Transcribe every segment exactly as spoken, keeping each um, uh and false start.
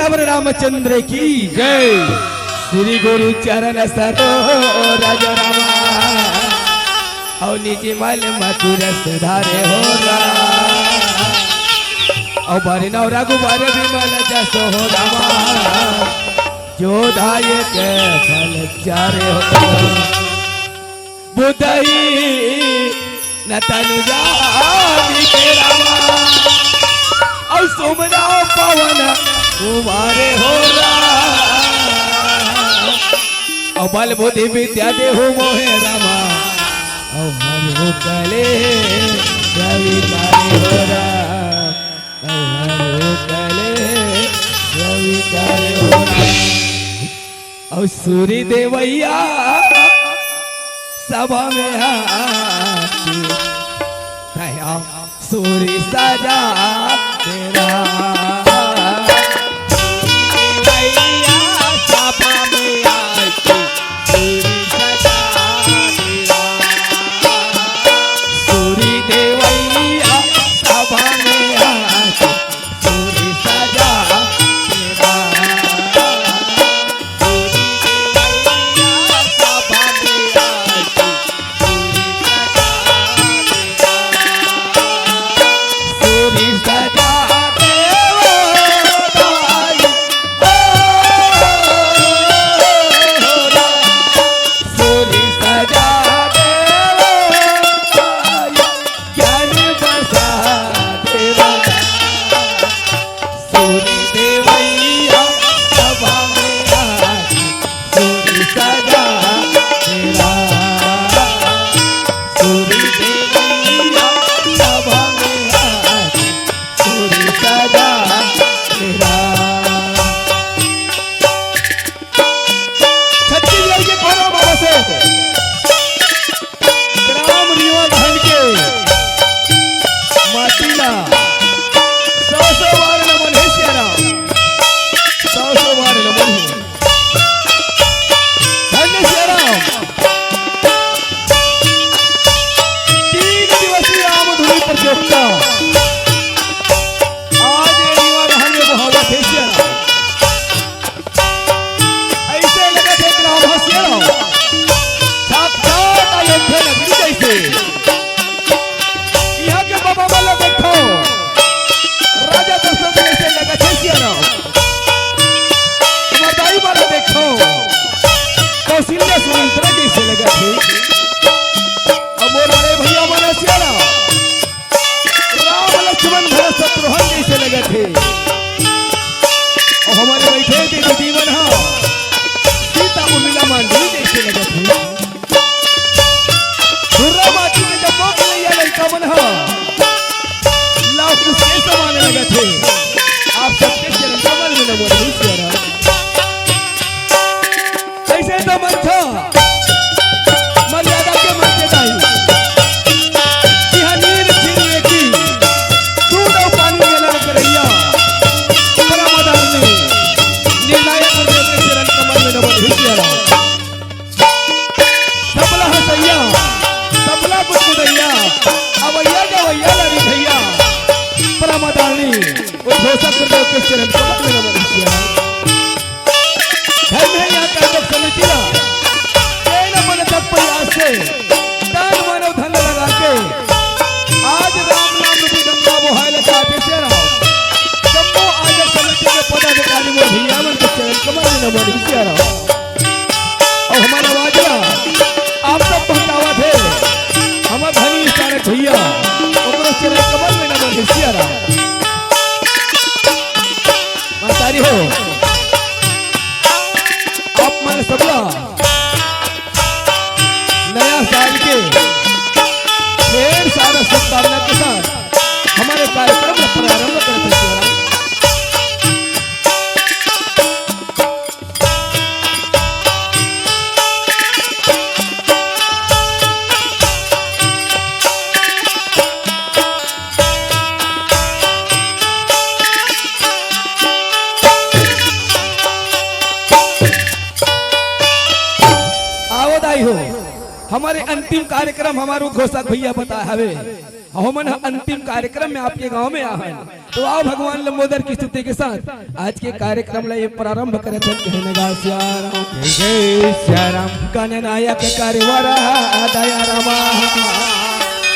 रामचंद्र की जय। श्री गुरु चरण सरोज रामा, अउ निज मल मथुरा सुधारे हो राम। अउ बरनउँ रघुबर बिमल जसु हो रामा, जो दायक फल चारे हो राम। बुधई न तनु जानी के रामा, अउ सुमना पवन कुमारे हो राम। अउ बल बुद्धि विद्या देहु मोहे रामा, अउ हरहु कलेश विकारे हो राम, अउ हरहु कलेश विकारे हो राम। अउ सूरी देवैया सभा में आके, तैं सूरी सजा तेरा। देवैया सभा में आके, सूरी सजा तेरा। सूरी देवैया सभा में आके, सूरी सजा तेरा। सूरी देवैया सभा में आके, सूरी सजा तेरा। सूरी देवैया सभा में आके, सूरी सजा तेरा। छत्तीसगढ़ के कोना बाबा से ग्राम रीवा धान के माटी ला सौ सौ बार नमन हे सियाराम, सौ सौ बार नमन हे। धन्य सियाराम। तीन दिवसीय रामधुनी प्रतियोगिता आज ये रीवा धान में बोहावत हे सियाराम। अइसे लगत हे कि राम ह सियाराम साक्षात अयोध्या नगरी जइसे। इहाँ के बाबा मन ला देखो, राजा दशरथ जइसे लगत हे सियाराम। हमर दाई मन ला देखो, कौशल्या सुमित्रा जइसे लगत हे। अउ मोर बड़े भइया मन ला सियाराम राम लक्ष्मण भरत शत्रुघ्न जइसे लगत हे। अउ हमर बइठे दीदी मन ह सीता उर्मिला मांडवी जइसे लगत हे। धुर्रा माटी के जम्मो खेलइया लइका मन ह लव कुश के समान लगत हे। आप सबके चरण कमल में नमन हे सियाराम। अइसे तो मनथा मर्यादा के मन के दाई। इहाँ नीर फिर रेती, दूध अउ पानी के लड़ करइया। परम आदरणीय निर्णायक गुरुदेव के चरण कमल में नमन हे सियाराम। सबला हँसइया, सबला गुदगुदइया, अवइया गवइया ला रिझइया। परम आदरणीय उद्घोषक गुरुदेव के चरण कमल में नमन हे सियाराम। धन्य हे इहाँ के आयोजक समिति ला, जेन अपन अथक प्रयास से तन मन अउ धन लगा के आज राम नाम रूपी गंगा बोहाय ला चाहत हे सियाराम। जम्मो आयोजक समिति के पदाधिकारी मोर भइया मन के चरण कमल में नमन हे सियाराम। अउ हमर आवाज ला आप सब पहुँचावत हे हमर धनी चाणक भइया, ओकरो चरण कमल में नमन हे सियाराम। महतारी हो, आप मन सबला नया साल के ढेर सारा शुभकामना के साथ हमर कार्यक्रम ला प्रारंभ करत हे सियाराम। आवत आई हो, हमर अंतिम कार्यक्रम हमर उद्घोषक भइया बताय हवे। हमन ह अंतिम कार्यक्रम में आपके गांव में आहन। तो आओ भगवान लंबोदर की स्तुति के साथ आज के कार्यक्रम ला ये प्रारंभ करत हन। कहने गा सियाराम। जय सियाराम। गणनायक करवरा दया रामा,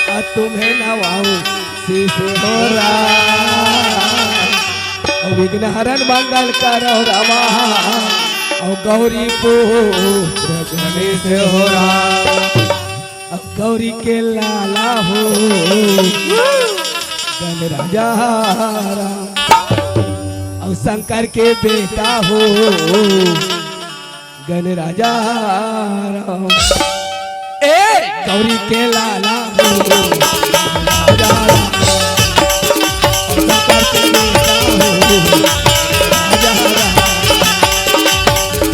आ तुम्हें नवाऊं शीश हो राम। और विघ्न हरण मंगल करो रामा, और गौरी पुत्र गणेश हो राम। अब गौरी के लाला हो गणराजा राम, और शंकर के बेटा हो गणराजा राम। ए गौरी के लाला हो गणराजा राम, और शंकर के बेटा हो गणराजा राम।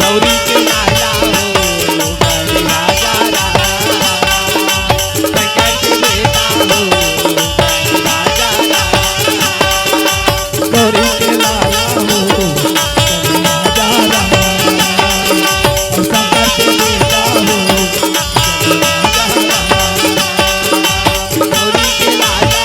गौरी के लाला हो गणराजा राम, शंकर के बेटा हो गणराजा राम। गौरी के लाला हो गणराजा राम, शंकर के बेटा हो गणराजा राम। गौरी के लाला हो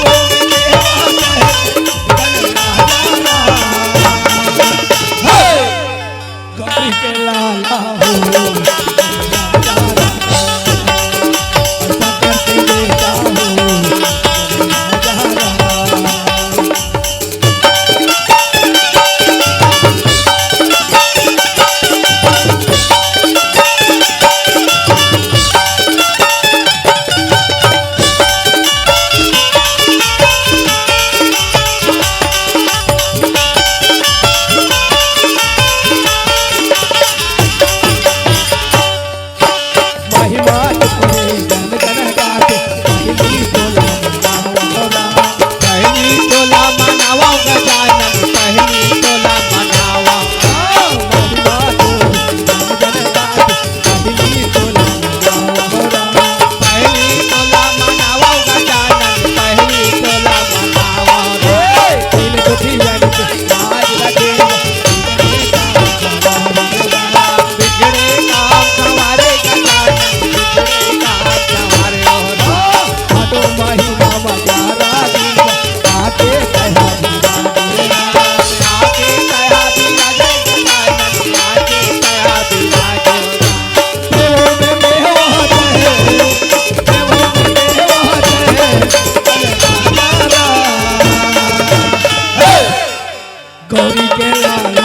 गणराजा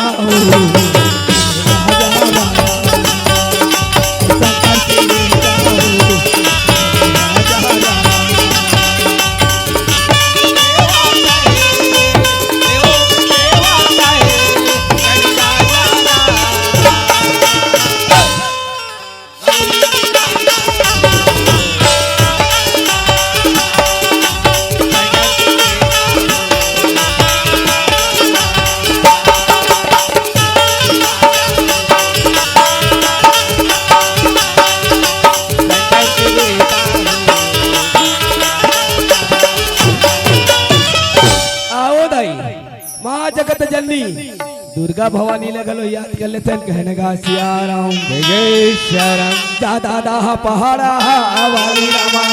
राम। आओ दाई, माँ जगत जननी दुर्गा भवानी ल घलो याद कर लेथन। कहने गा सियाराम। जय जय सियाराम। जा दादा हा पहाड़ा वाली रामा,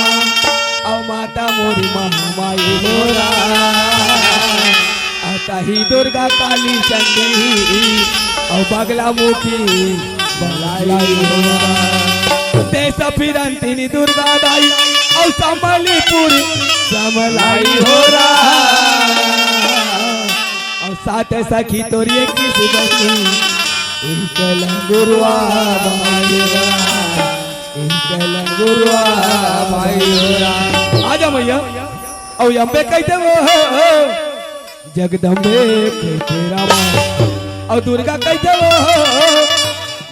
अउ माता मोरी महामाई मोरा, अउ ताही दुर्गा काली चंडी, अउ बगला मुखी बलाई मोरा। देश फिरन तिनी दुर्गा दाई, अउ संबलीपुर समलाई हो रा। अउ सात सखी तोरी एक किस बनी, इनके लंगुरवा भाई हो रा, इनके लंगुरवा भाई हो रा। आजा मैया, अउ अम्बे कहिथे वो हो, हो। जगदम्बे कहिथे रामा, अउ दुर्गा कहिथे वो हो,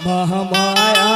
महामाया।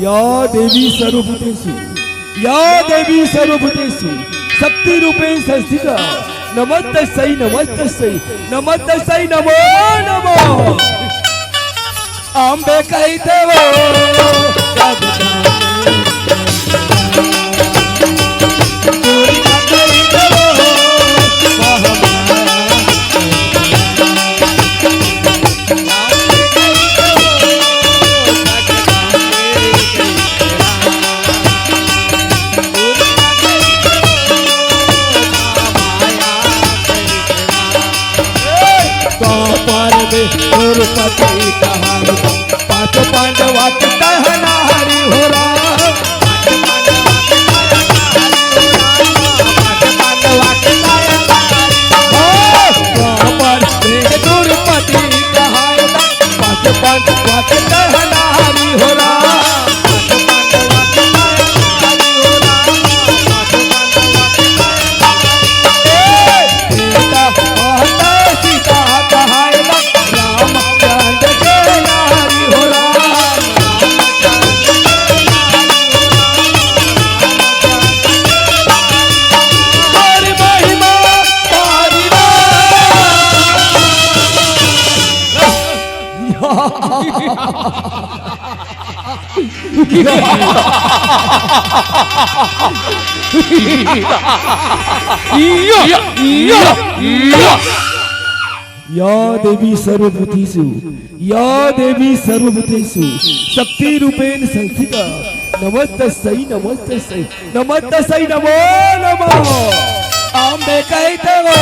या देवी सर्वभूतेषु, या देवी सर्वभूतेषु, शक्ति रूपेण संस्थिता, नमस्तस्यै, नमस्तस्यै, नमस्तस्यै, नमो नमः। अम्बे कहिथे वो। द्वापर में द्रौपदी कहाई, पांच पांडवा के कहनारी हो राम। हाँ, द्वापर में द्रौपदी कहाई, पांच पांडवा के कहनारी हो राम। या देवी सर्वभूतेषु, या देवी सर्वभूतेषु, शक्ति रूपेण संस्थिता, नमस्तस्यै, नमस्तस्यै, नमस्तस्यै, नमो नमः। अम्बे कहिथे वो।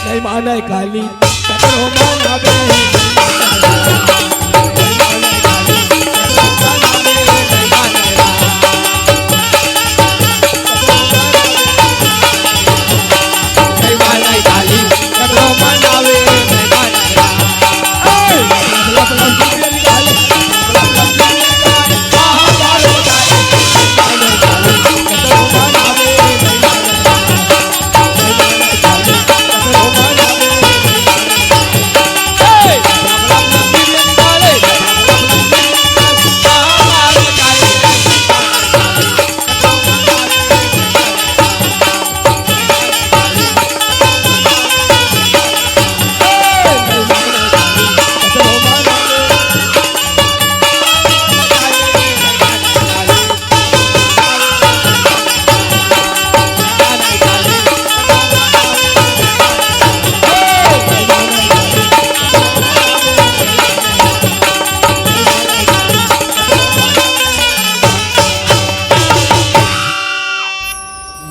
नहीं माने काली, ककरो मनावे।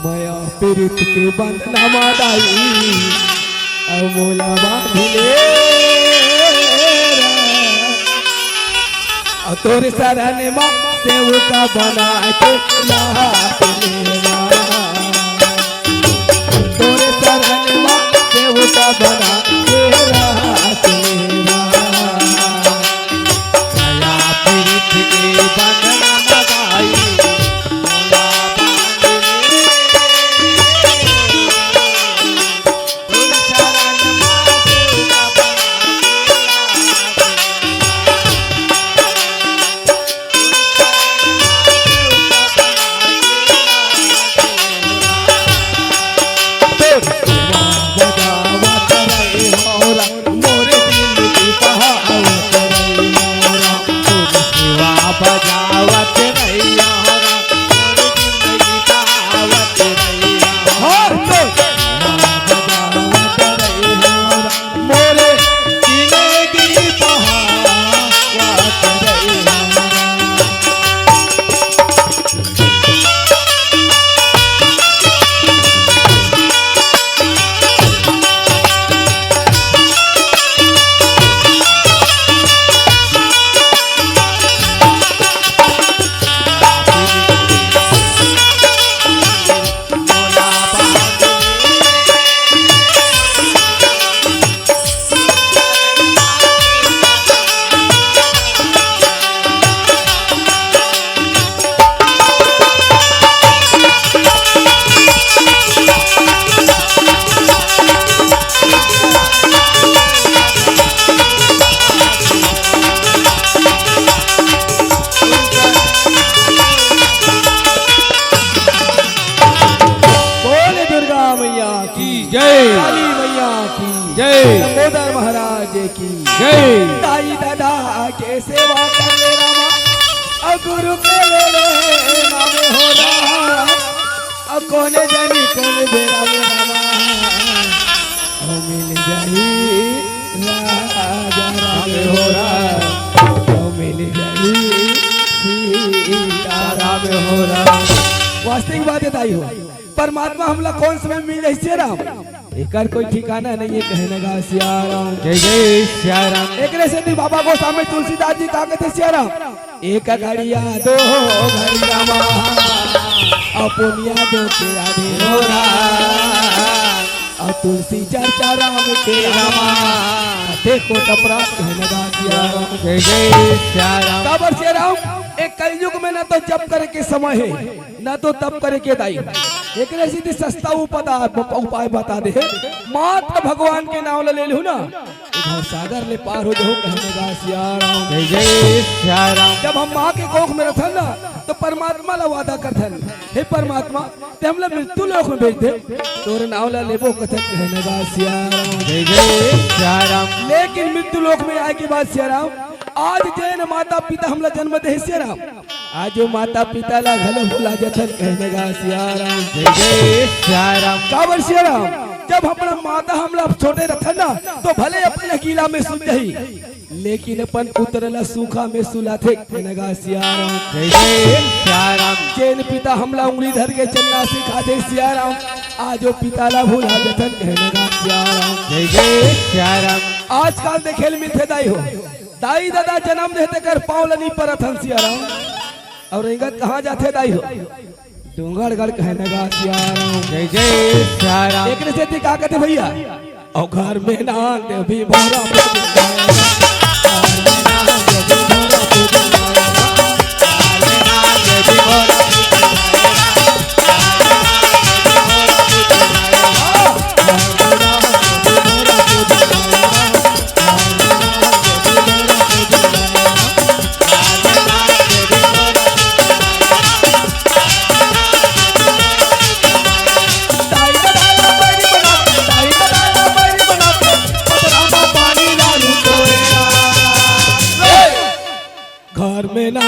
मया पीरित के बंधना मा दाई, अउ मोला बांध ले रे। अउ तोरे शरण मा सेवका बना के राख ले रे। तोरे शरण मा सेवका बना के राख ले रे। मया पीरित के बंधना मा दाई, जय। दाई ददा के सेवा कर ले रामा, अउ गुरु के ले ले नाम हो राम। अउ कोने जनी कोने बेरा में रामा, अउ मिल जाई राजा राम हो राम, अउ मिल जाई सीता राम हो राम। वास्तविक बात है दाई हो, परमात्मा हमला कौन समय मिल जाई सिया राम, एकर कोई ठिकाना नहीं है, कहे न गा सिया राम। जय जय सिया राम। एकरे सेती बाबा गोसाई तुलसीदास जी का कहते सिया राम, एक घड़िया दो घड़िया मा, अउ पुनिया दो के आधे हो राम, अउ तुलसी चर्चा राम के रामा, देखो तपरा कहे न गा सिया राम। जय जय सिया राम। काबर सिया राम, एक कलयुग में ना तो जप करे के समय है, ना तो तप करे के दाई। एकरे सेती सस्ता उपाय, उपाय बता दे हे, मात्र भगवान के नाम ला ले लेहू ना, ए भवसागर ले पार हो जाहू, कहे न गा सिया राम। जय जय सिया राम। जब हम माँ के कोख में रथन ना, तो परमात्मा ला वादा करथन, हे परमात्मा, ते हमला मृत्यु लोक में भेज दे, तोरे नाम ला लेबो कथन, कहे न गा सिया राम। जय जय सिया राम। लेकिन मृत्यु लोक में आए के बाद सिया राम, आज जेन माता पिता हमला जन्म दे हे सिया राम, आज वो माता पिता ला घलो भुला जथन, कहे न गा सिया राम। जय जय सिया राम। काबर सिया राम, जब अपना माता हमला छोटे रथन ना, तो भले अपन गीला में सुत जाही, लेकिन अपन पुत्र ला सूखा में सुलाथे, कहे न गा सिया राम। जय जय सिया राम। जेन पिता हमला उंगली धर के चलना सिखाथे सिया राम, आज वो पिता ला भुला जथन, कहे न गा सिया राम। जय जय सिया राम। आजकल देखे ल मिलथे दाई हो, दाई ददा जन्म दे हे तेकर पाँव ल नी परत हन सिया राम। अउ रेंगत कहाँ जाथे दाई हो? डोंगरगढ़ कहे न गा सिया राम। जय जय सिया राम। एकरे सेती का कहथे भैया? अउ घर में ना देवी मोरा पूजन। घर में ना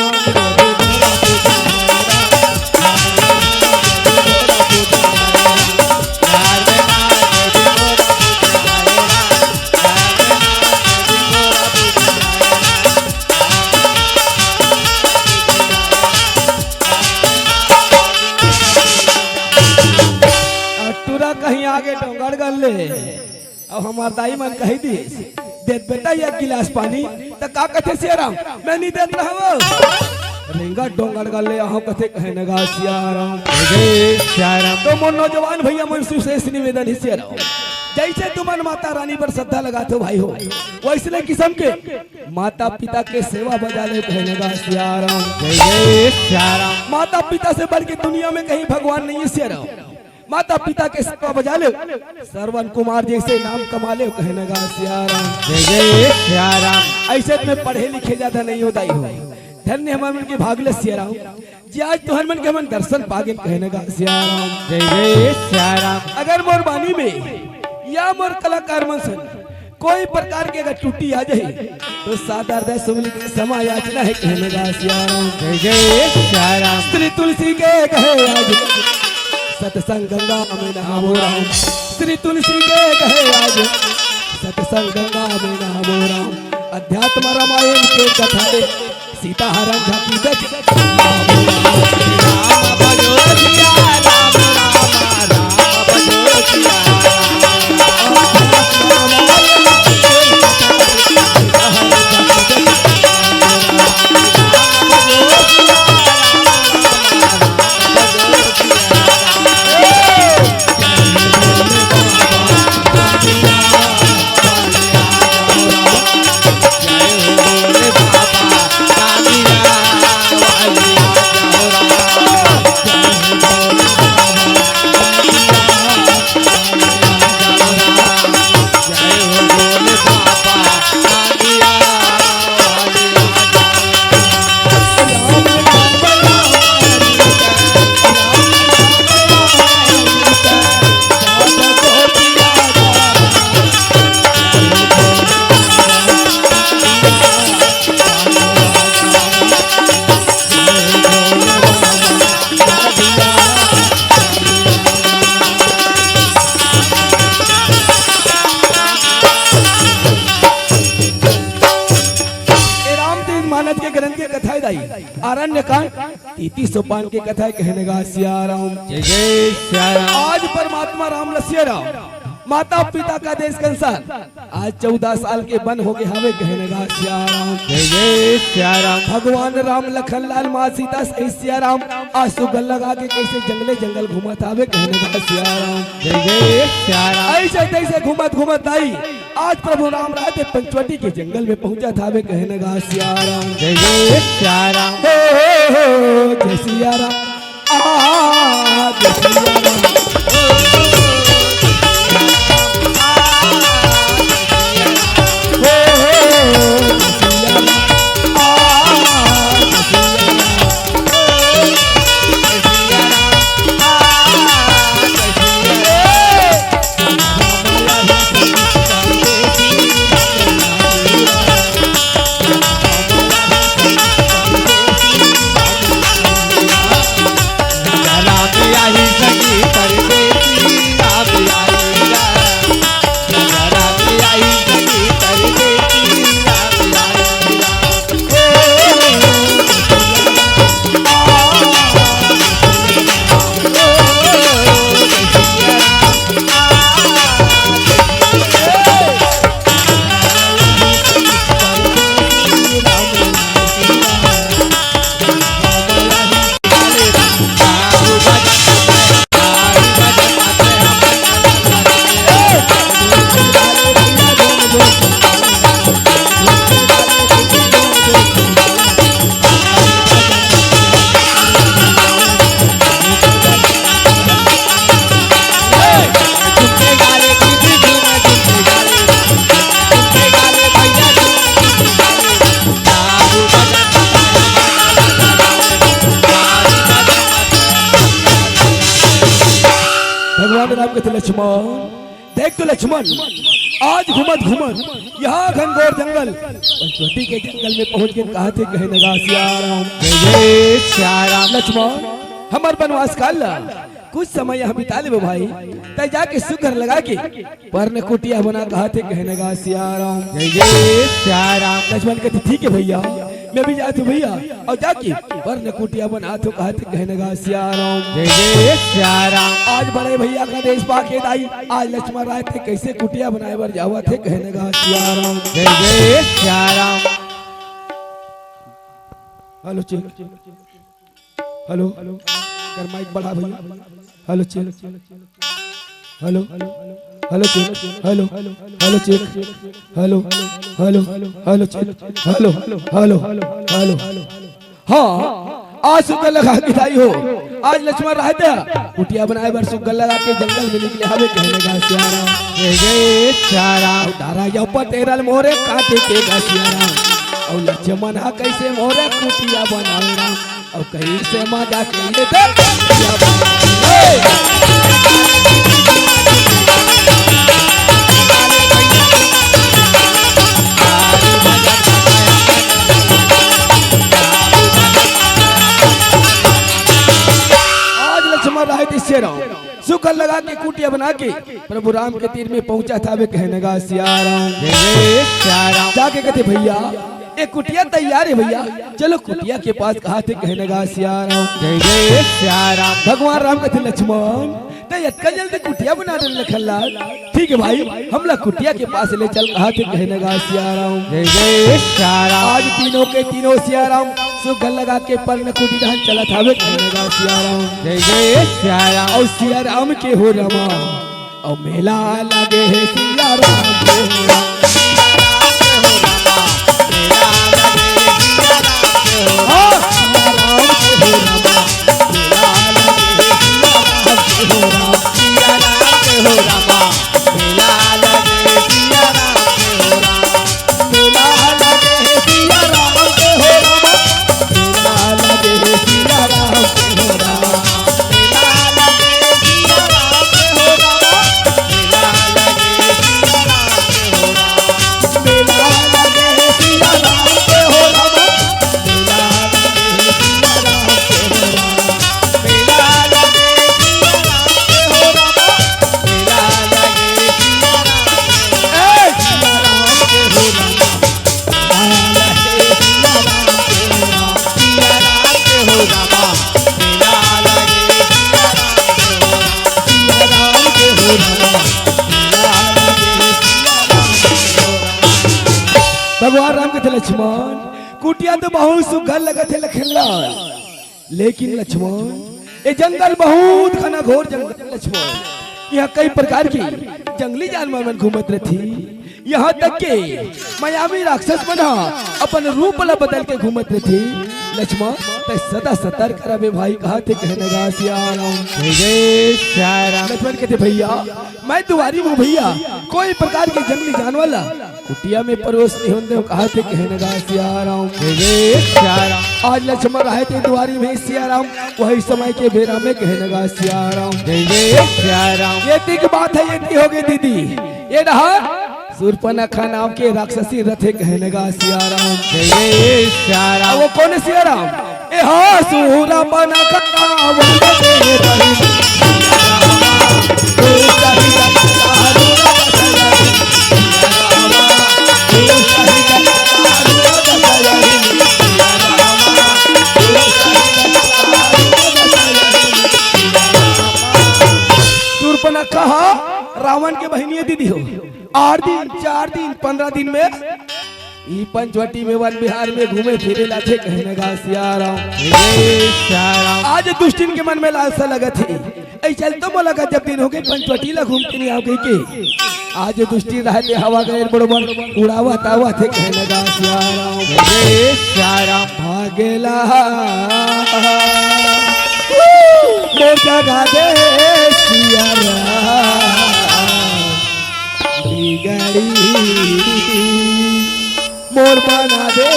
टूरा कहीं आगे डोंगरगढ़ ले। अब हमार दाई मन कही दिस, "देत बेटा एक गिलास पानी।" त का कथे सिया राम, "मैं नहीं देत रहवो।" रेंगत डोंगरगढ़ ले आहूं कथे, कहे न गा सिया राम। जय सिया राम। तो मोर नौजवान भैया मन से विशेष निवेदन हे सिया राम, जैसे तुमन माता रानी पर श्रद्धा लगाथो भाई हो, वैसने किसम के माता पिता के सेवा बजा ले, कहे न गा सिया राम। जय जय सिया राम। माता पिता से बढ़ के दुनिया में कहीं भगवान नहीं हे सिया राम। माता पिता के सेवा बजा ले, श्रवण कुमार जैसे नाम कमा ले, कहे न गा सिया राम। जय जय सिया राम। ऐसे त मैं पढ़े लिखे ज्यादा नहीं हो दाई हो, धन्य हमर मन के भाग ले सिया राम, जे आज तुहर मन के हमन दर्शन पागेन, कहे न गा सिया राम। जय जय सिया राम। अगर मोर बानी में या मोर कलाकार मन से कोई प्रकार के अगर त्रुटि आ जाही, तो सादर दे सुमन के क्षमा याचना हे, कहे न गा सिया राम। जय जय सिया राम। श्री तुलसी के कहे आज, सतसंग गंगा में नहावो राम। श्री तुलसी के कहे आज, सतसंग गंगा में नहावो राम। अध्यात्म रामायण के कथा रे, सीता हरण झांकी देख। के ग्रंथ के कथा हे दाई, अरण्य कांड, तैंतीस सोपान के कथा हे, कहने गा सिया राम। जय जय सिया राम। आज परमात्मा राम ल सिया राम, माता पिता का आदेश के अनुसार आज चौदह साल के बन हो गे हावे, कहने गा सिया राम। जय जय सिया राम। भगवान राम लखन लाल माँ सीता सहित सिया राम आज सुग्घर लगा के कइसे जंगले जंगल घूमत हावे, कहने गा सिया राम। जय जय सिया राम। अइसे तइसे घूमत घूमत दाई आज प्रभु राम रहिथे पंचवटी के जंगल में पहुंचत हावे, कहने गा सिया राम। जय जय सिया राम। हो, हो, हो, जय सिया राम। आ, जय सिया राम। हो, हो, जय सिया राम। आ, जय सिया राम। भगवान राम कथे, लक्ष्मण, देख तो लक्ष्मण, आज घूमत घूमत यहाँ घनघोर जंगल, पंचवटी के जंगल में पहुँच के कहाथे, कहने गा सिया राम। जय जय सिया राम। लक्ष्मण, हमर बनवास काल ला कुछ समय यहाँ बिता लेबो भाई, तैं जाके सुग्घर लगा के परन कुटिया बना, कहाथे, कहने गा सिया राम। जय जय सिया राम। लक्ष्मण कथे, ठीक हे भइया, मैं भी जात हँव भइया, अउ जाके परन कुटिया बनात हँव, कहाथे, कहने गा सिया राम। जय जय सिया राम। आज बड़े भइया का आदेश पाके दाई, आज लक्ष्मण राय तैं कइसे कुटिया बनाए बर जावत हे, कहने गा सिया राम। जय जय Siya Ram. Hello, check. Hello, कर माइक बढ़ा भइया। Hello, check. Hello, hello, check. Hello, hello, check. Hello, hello, hello, check. Hello, hello, hello. हाँ, आज सुग्घर लगा के दाई हो, आज लक्ष्मण राय तैं कुटिया बनाए बर सुग्घर लगा के जंगल में निकले हावे, कहने गा सिया राम। जय जय सिया राम। अउ डारा या पटेरल मोरे काटे के गा सिया राम। अउ लक्ष्मण हा कइसे मोरे कुटिया बनावे राम। अउ कइसे मजा के ये देख कुटिया बनावे। आज लक्ष्मण राय तैं सिया राम सुग्घर लगा के कुटिया बना के प्रभु राम के तीर में पहुंचत हावे, कहने गा सिया राम। जय जय सिया राम। जाके कथे, भइया, ए कुटिया तैयार हे भइया, चलो कुटिया के पास, कहाथे, कहने गा सिया राम। जय जय सिया राम। भगवान राम कथे, लक्ष्मण, तैं अतका जल्दी कुटिया बना डरे लखन लाल, ठीक हे भाई, हमला कुटिया के पास ले चल, कहाथे, कहने गा सिया राम। जय जय सिया राम। आज तीनों के तीनों सिया राम सुग्घर लगा के परन कुटी डहन चलत हावे, कहने गा सिया राम। जय जय सिया राम। अउ सिया राम के हो रमा, अउ मेला लगे हे सिया राम के हो रमा। हाँ। कथे लक्ष्मण, कुटिया तो बहुत सुघर लगत हे लखनलाल, लेकिन लक्ष्मण, ये जंगल बहुत घना घोर जंगल लक्ष्मण। यहाँ कई प्रकार के जंगली जानवर मन घूमत रथे। यहाँ तक के मायावी राक्षस मन ह अपन रूप ला बदल के घूमत रथे। लक्ष्मण, तैं सदा सतर्क रहे भाई, कहाथे कहने गा सिया राम। जय जय सिया राम। लक्ष्मण कथे, भैया, मैं दुआरी हूँ भैया, कोई प्रकार के जंगली जानवर ला कुटिया में प्रवेश नहीं होने देव, कहाथे कहने गा सिया राम। जय जय सिया राम। आज लक्ष्मण रहे थे दुआरी में सिया राम, वही समय के बेरा में कहने गा सिया राम। जय जय सिया राम। ये तीक बात है, ये ती हो गई दीदी। ये रहा सूर्पनखा नाम के राक्षसी रथे कहने गा सिया राम। जय जय सिया राम। वो कौन सिया राम? ए हा सूर्पनखा रावण के रही। सूर्पनखा हा रावण के बहिनी दीदी हो। आठ दिन, चार दिन, पन्द्रह दिन में ई पंचवटी में वन बिहार में घूमे फिरे लाथे कहने गा सिया राम। जय सिया राम। आज दुष्टिन के मन में लालसा लगत हे। ऐ चल तो मोला गजब दिन हो गए, पंचवटी ला घूम के नहीं आओ गई के। आज दुष्टिन रहते हवा गए बड़ो मन उड़ावा तावा थे कहने गा सिया राम। जय सिया राम। भागेला मोर जगा दे सिया राम। बिगड़ी मोर बना दे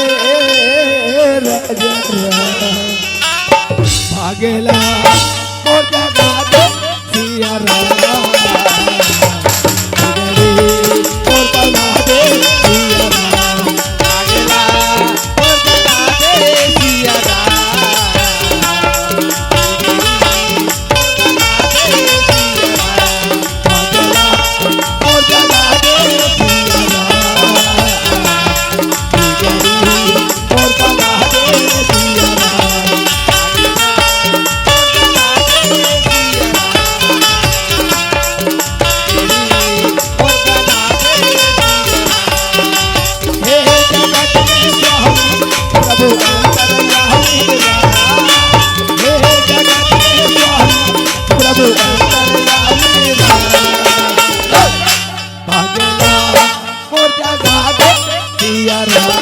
राजा राम। भागेला मोर जगा दे सिया राम। बिगड़ी मोर बना दे सिया राम। भागेला मोर जगा दे सिया राम।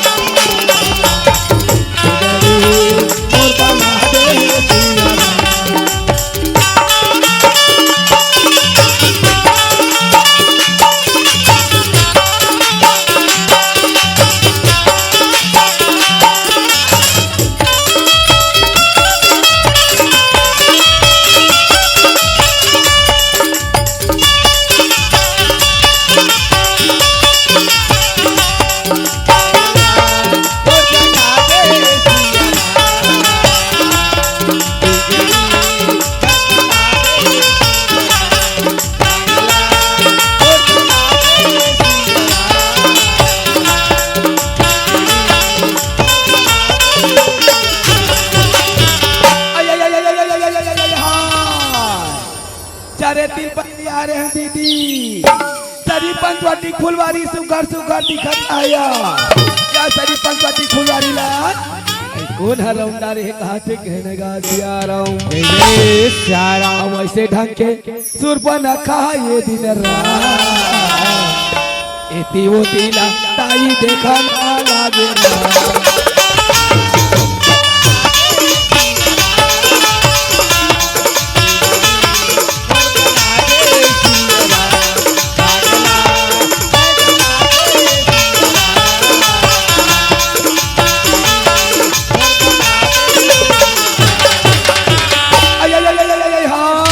चारे तीन पत्ती आ रहे हैं दीदी। सरी पंचवटी फुलवारी सुघर सुघर दिखत आया। क्या सरी पंचवटी फुलवारी ला? कौन है लौंडा रे, कहाथे कहने गा सिया राम। ए सिया राम। वैसे ढंग के सुरपन खाए दिन रात। एती ओती ला ताई देखा ना लागे ना। अई, अई, अई, अई, अई, हाँ।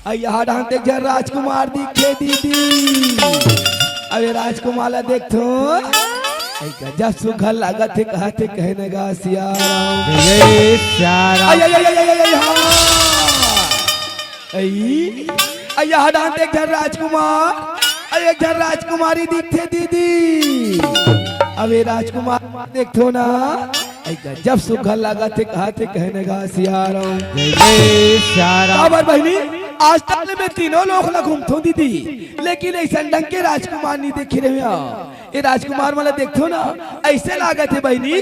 अई, यहाँ डाहन देख जा, राजकुमार दिखे दीदी। अबे राजकुमार ला देख तो। अई, गजब सुघर लागत हे, कहत हे कहने गा सिया राम। जय सिया राम। अई, अई, अई, अई, अई, हाँ। अई, अई, यहाँ डाहन देख जा राजकुमार। अई, एक झन राजकुमारी दिखथे दीदी। अबे राजकुमार देख तो ना। अई गजब सुघर लागत हे, कहत हे कहने गा सिया राम। जय जय सिया राम। काबर बहिनी, आज तक ले मैं तीनों लोक ला घूमथों दीदी, लेकिन अइसन ढंग के राजकुमार नहीं देखे रहेंव। ए राजकुमार मन ला देखथो ना, अइसे लागत हे बहिनी,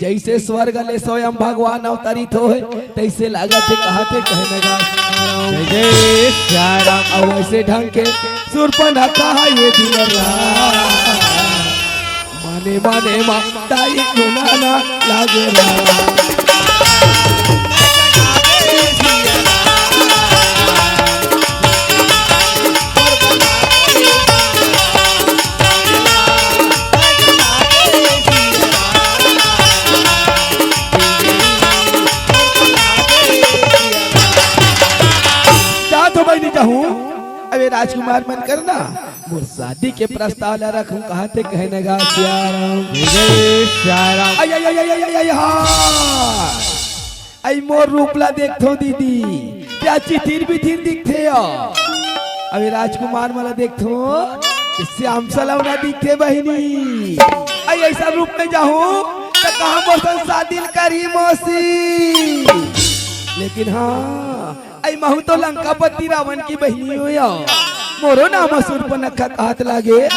जइसे स्वर्ग ले स्वयं भगवान अवतरित होय, तइसे लागत हे, कहत हे कहने गा। जय जय सिया राम। अउ अइसे ढंग के सुरपनखा ये दिन रात, मने मने मा ताई गुना ना लागे राम। जात हो बहिनी जाहूं, अबे राजकुमार मन करना, मोर शादी के प्रस्ताव ला रखूं, कहत हे कहने गा सिया राम। जय सिया राम। अय, अय, अय, हाँ। अई मोर रूप ला देखथो दीदी, क्या चिथिर बिथिर दिखथे हो। अबे राजकुमार मन ला देखथो, श्याम सलौना दिखथे बहिनी। अई अइसा रूप में जाहूं, त कहां मोर संग शादी ल करही मौसी। लेकिन हाँ, अई महूं तो लंकापति रावण की बहिनी हों या। मोरो नाम सुरपनखा कहत लागे,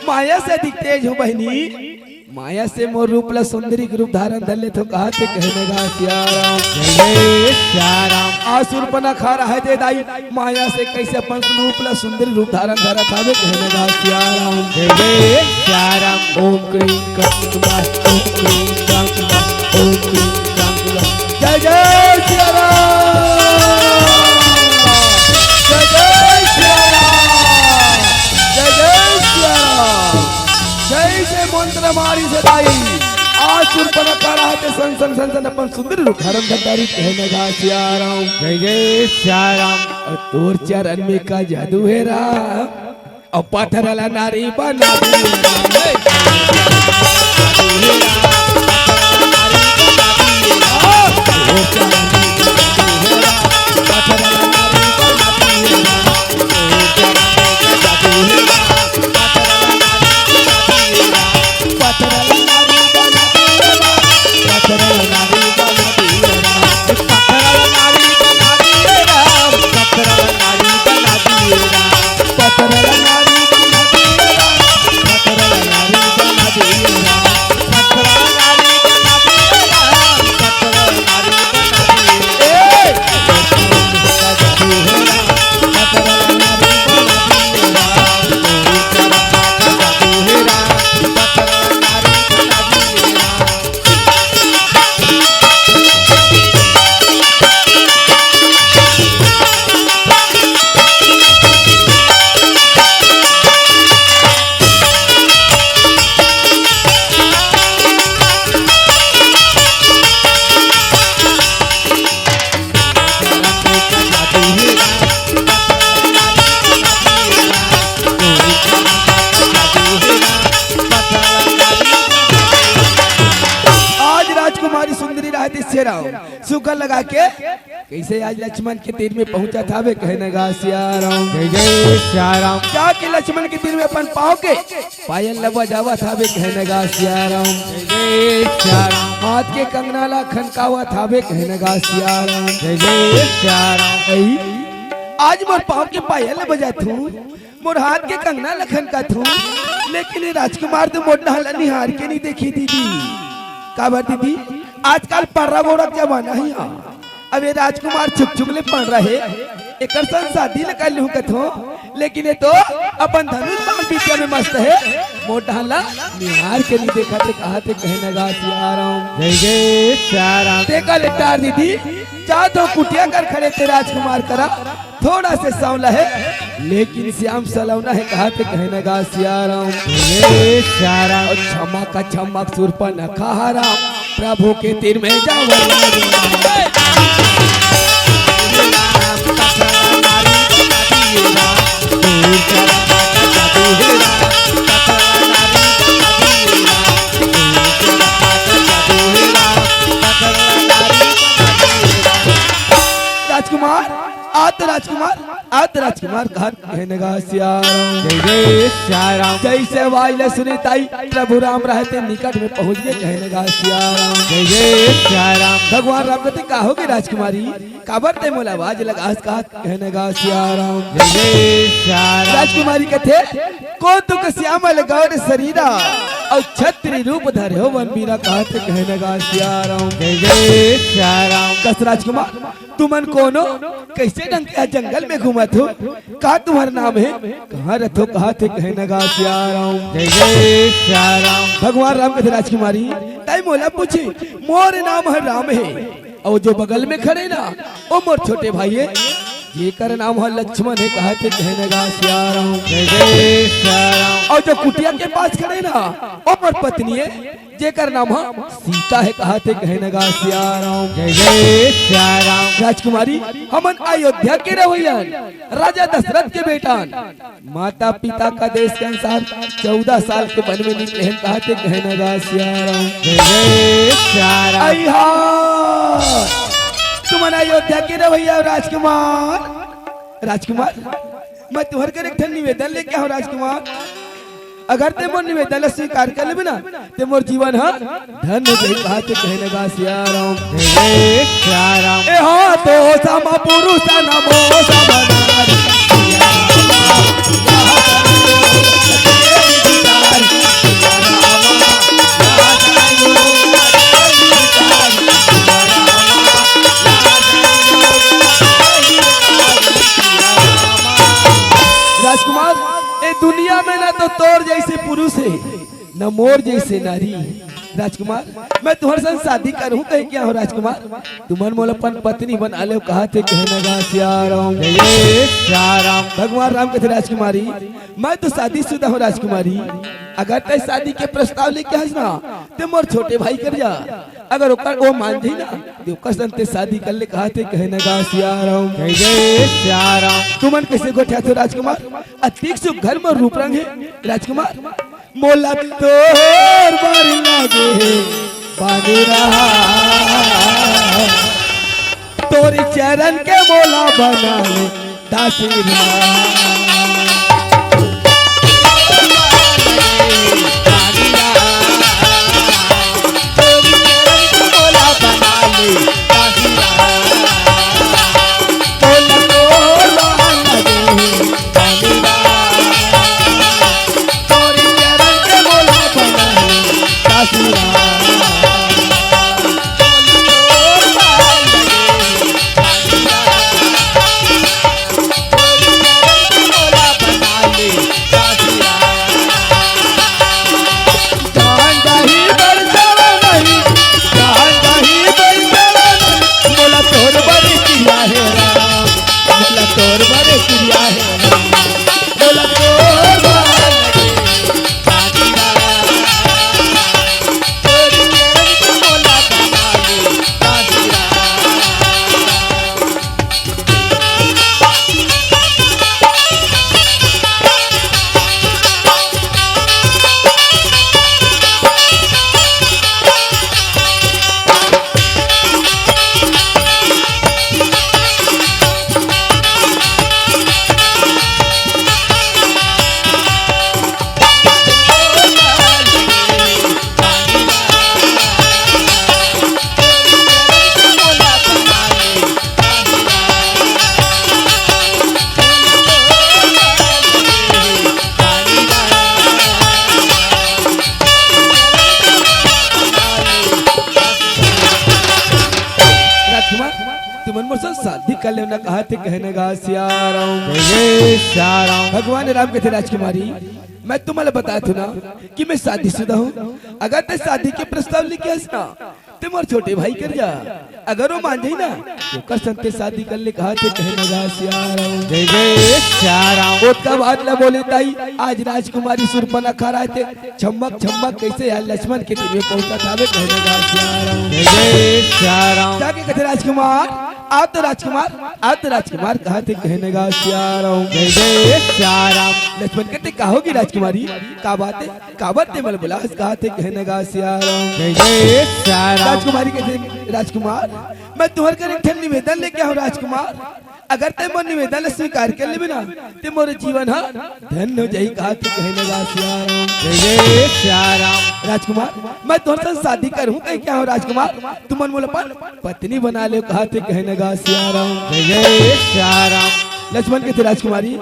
माया से अधिक तेज हों बहिनी। माया से मोर रूप ला सुंदरी के रूप धारण धर लेथो, कहत हे कहने गा सिया राम। जय जय सिया राम। आ सुरपनखा रहे दे दाई, माया से कइसे अपन रूप ला सुंदरी रूप धारण धरत हावे, कहने गा सिया राम। जय जय सिया राम। ओम क्रीं क्रां क्रां, ओम क्रीं क्रां क्रां, ओम क्रीं क्रां क्रां। जय जय सिया राम। जय जय सिया राम। जय जय सिया राम। जइसे मंत्र मारिस हे दाई, आज सुरपनखा रहे दे सन सन सन सन अपन सुंदर रूप धारण धर डारिस, कहने गा सिया राम। जय जय सिया राम। अउ तोर चरण में का जादू हे राम, अउ पत्थर ला नारी बना दिए राम। आज राजकुमारी सुंदरी रहती शेराव सुकर लगा के कइसे आज लक्ष्मण के तीर में पहुंचत हावे, कहने गा सिया राम। जय जय सिया राम। जाके लक्ष्मण के तीर में अपन पांव के पायल ला बजावत हावे, कहने गा सिया राम। जय जय सिया राम। हाथ के कंगना ला खनकावत हावे, कहने गा सिया राम। जय जय सिया राम। अई, आज मोर पांव के पायल ला बजाथंव, मोर हाथ के कंगना ला खनकाथंव, लेकिन ये राजकुमार तो मोर डहन ला निहार के नइ देखिस दीदी। काबर दीदी, आजकल पर्रा गोड़ा के जमाना हे। अब ये राजकुमार छुक छुक ले पंडरा हे, एकर संग शादी ल कर लूं कथंव, लेकिन ये तो अपन धनुष बाण विद्या में मस्त हे, मोर डहन ला निहार के नइ देखत हे, कहत हे कहने गा सिया राम। जय जय सिया राम। तेकर ले टार दीदी, जा तो कुटिया कर खड़े ते राजकुमार करा, थोड़ा से सांवला हे, लेकिन श्याम सलौना हे, कहत हे कहने गा सिया राम। ए सिया राम। अउ छमक छमक सुरपनखा राम, प्रभु के तीर में जावल लागे। राजकुमार, आ तो राजकुमार, आ तो राजकुमार, कहत कहने गा सियाराम। जय जय सियाराम। जैसे आवाज ले सुने ताई, प्रभु राम रहते निकट में पहुंच गए, कहने गा सियाराम। जय जय सियाराम। भगवान राम कहते, "का होगे राजकुमारी, काबर ते मोला आवाज लगास?" कहत कहने गा सियाराम। जय जय सियाराम। राजकुमारी कहते, "कोन तुक श्यामल गौर शरीरा, अउ छत्री रूप धरे हो वन बीरा," कहत कहने गा सियाराम। जय जय सियाराम। कस राजकुमार, तुमन कोनो कैसे ढंग के जंगल में घूमत हो? का तुम्हार नाम हे? कहाँ रथो? कहत कहने गा सियाराम। जय जय सियाराम। भगवान राम कहते, "राजकुमारी, ताई मोला पूछे, मोर नाम हे राम हे, अउ जो बगल में खड़े ना, ओ मोर छोटे भाई हे, जेकर नाम हे लक्ष्मण हे," कहत कहने गा सियाराम। जय जय सियाराम। अउ जो कुटिया के पास खड़े ना, ओ मोर पत्नी हे, जेकर नाम ह सीता हे, कहत कहने गा सियाराम। जय जय सियाराम। राजकुमारी, हमन अयोध्या के रहवइयन, राजा दशरथ के बेटन, माता पिता का आदेश के अनुसार चौदह साल के वन में निकले हन, कहत कहने गा सियाराम। जय जय सियाराम। अइहा, तुमन अयोध्या के रहवइया राजकुमार, राजकुमार, मैं तुहर कर एक ठन निवेदन लेके आए हंव राजकुमार। अगर ते मोर निवेदन ला स्वीकार कर लेबे ना, ते मोर जीवन ह धन्य हो जाही, कहत कहने गा सियाराम। हे सियाराम। ए हा तो सम पुरुष नमो सम नारी। राजकुमार, ए दुनिया में ना तो तोर जैसे पुरुष हे, ना मोर जैसे नारी। राजकुमार, मैं तुहर संग शादी करहूं कहे के आए हंव राजकुमार, तुमन मोला अपन पत्नी बना लेव, कहत कहने गा सियाराम। जय सियाराम। भगवान राम कहते, राजकुमारी, मैं तो शादीशुदा हंव राजकुमारी, अगर ते शादी के प्रस्ताव लेके आस ना, ते मोर छोटे भाई कर जा, अगर ओकर, ओ मान जाही ना, ते ओकर संग ते शादी कर ले, कहत कहने गा सियाराम। जय जय सियाराम। तुमन कैसे गोठियाथो राजकुमार? अतिक सुघर मोर रूप रंग हे राजकुमार। मोला तोर बर लागे हे बानी रहा, तोर चरण के मोला बना ले दासी रहा। राजकुमार, तुमन मोर संग शादी कर लेव ना, कहत कहने गा सियाराम। जय सियाराम। भगवान राम कहते, राजकुमारी, मैं तुम्हां ला बतात हंव ना कि मैं शादीशुदा हंव। अगर ते शादी के प्रस्ताव लेके आस ना, ते मोर छोटे भाई कर जा, अगर ओ मान जाही ना, ओकर संग ते शादी कर ले, कहत कहने गा सियाराम। जय जय सियाराम। ओतका बात ला बोले ताई, आज राजकुमारी सूर्पनखा रहते छमक छमक कैसे यार लक्ष्मण के तीर में पहुंचत हावे, कहने गा सियाराम। जय जय सियाराम। जाके कहते, राजकुमार, आ तो राजकुमार, आ तो राजकुमार, कहत कहने गा सियाराम। जय जय सियाराम। लक्ष्मण कहते, का होगे राजकुमारी, का बात हे? काबर ते मोला बुलास, कहत कहने गा सियाराम। जय जय सियाराम। राजकुमारी कहते, राजकुमार, मैं तुहर कर एक ठन निवेदन लेके आए हंव राजकुमार। अगर तैं मोर निवेदन ला स्वीकार कर लेबे ना, ते मोर जीवन ह धन्य हो जाही, कहाथे कहे लगा सियाराम। जय जय सियाराम। राजकुमार, मैं तोर संग शादी करहूँ कहिके आए हँव राजकुमार, तुमन मोला अपन पत्नी बना लेव, कहाथे कहे लगा सियाराम। जय जय सियाराम। लक्ष्मण कहिथे, राजकुमारी,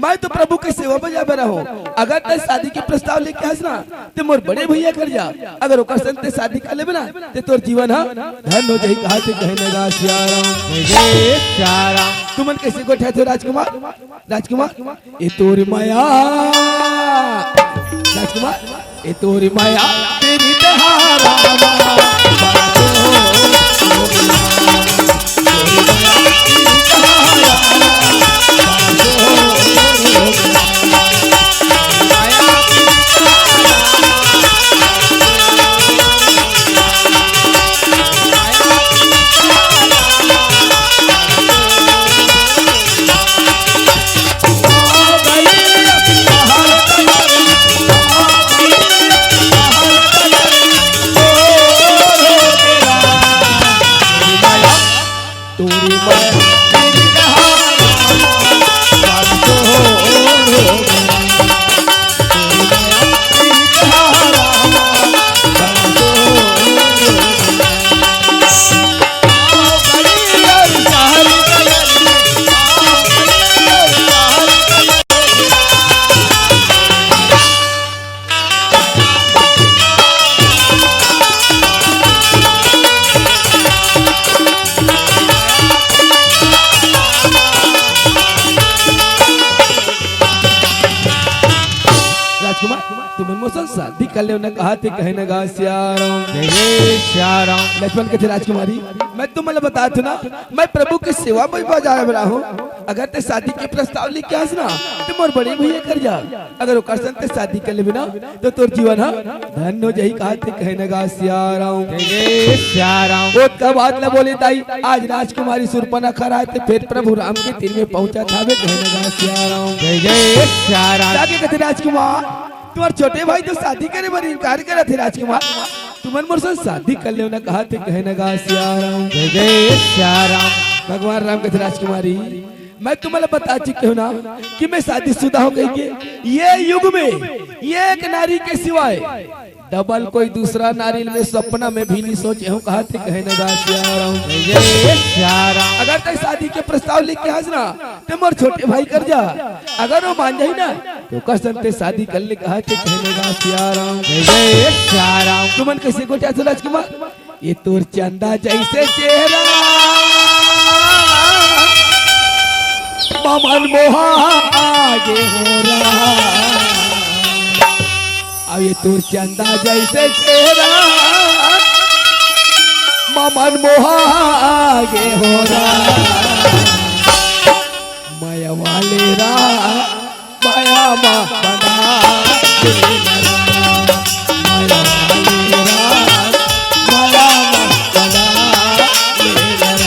मैं तो प्रभु के सेवा बर जाए बर हँव। अगर तैं शादी के प्रस्ताव लेके आस ना, ते मोर बड़े भैया कर जा। अगर ओकर संग तैं शादी कर लेबे ना, ते तोर जीवन ह धन्य हो जाही, कहाथे कहे लगा सियाराम। जय जय सियाराम। तुमन कइसे गोठियाथव राजकुमार? राजकुमार, ए तोर मया, राजकुमार, ए तोर मया, तेरी तहारा राजकुमार, तुमन मोर संग शादी कर लेव ना, कहाथे कहे लगा सियाराम। जय जय सियाराम। लक्ष्मण कहिथे, राजकुमारी, मैं तुमन ला बतात हँव ना, मैं प्रभु के सेवा बर जाए बर हँव। अगर तैं शादी के प्रस्ताव लेके आस ना, ते मोर बड़े भैया कर जा। अगर ओकर संग तैं शादी कर लेबे ना, त तोर जीवन ह धन्य हो जाही, कहाथे कहे लगा सियाराम। जय जय सियाराम। ओतका बात ला बोले ताई, आज राजकुमारी शूर्पणखा राय ते फेर प्रभु राम के तीर में पहुँचत हवे, कहे लगा सियाराम। जय जय सियाराम। जाके कहिथे, राजकुमार, तुम्हर छोटे भाई तो शादी करे बर इनकार करत हे राजकुमार, तुमन मोर संग शादी कर लेव ना, कहाथे कहे लगा सियाराम। जय जय सियाराम। भगवान राम कहिथे, राजकुमारी, मैं तुमन ला बता चुके हँव ना कि मैं शादीशुदा हँव कहिके। ये युग में एक नारी के सिवाय डबल कोई दूसरा नारी मैं सपना में भी नहीं सोचे हँव, कहाथे कहे लगा सियाराम। जय जय सियाराम। अगर तैं शादी के प्रस्ताव लेके आस ना, ते मोर छोटे भाई कर जा। अगर वो मान जाही ना, त ओकर संग तैं शादी कर ले, कहाथे कहे लगा सियाराम। जय जय सियाराम। तुमन कइसे गोठियाथव राजकुमार? ए तोर चंदा जइसे चेहरा, ममन मोहा गे हो रहा। अब ए तोर चंदा जइसे चेहरा, ममन मोहा गे हो रहा। मया वाले रा, मया मा बना दे रा, मया वाले रा, मया मा बना दे रा।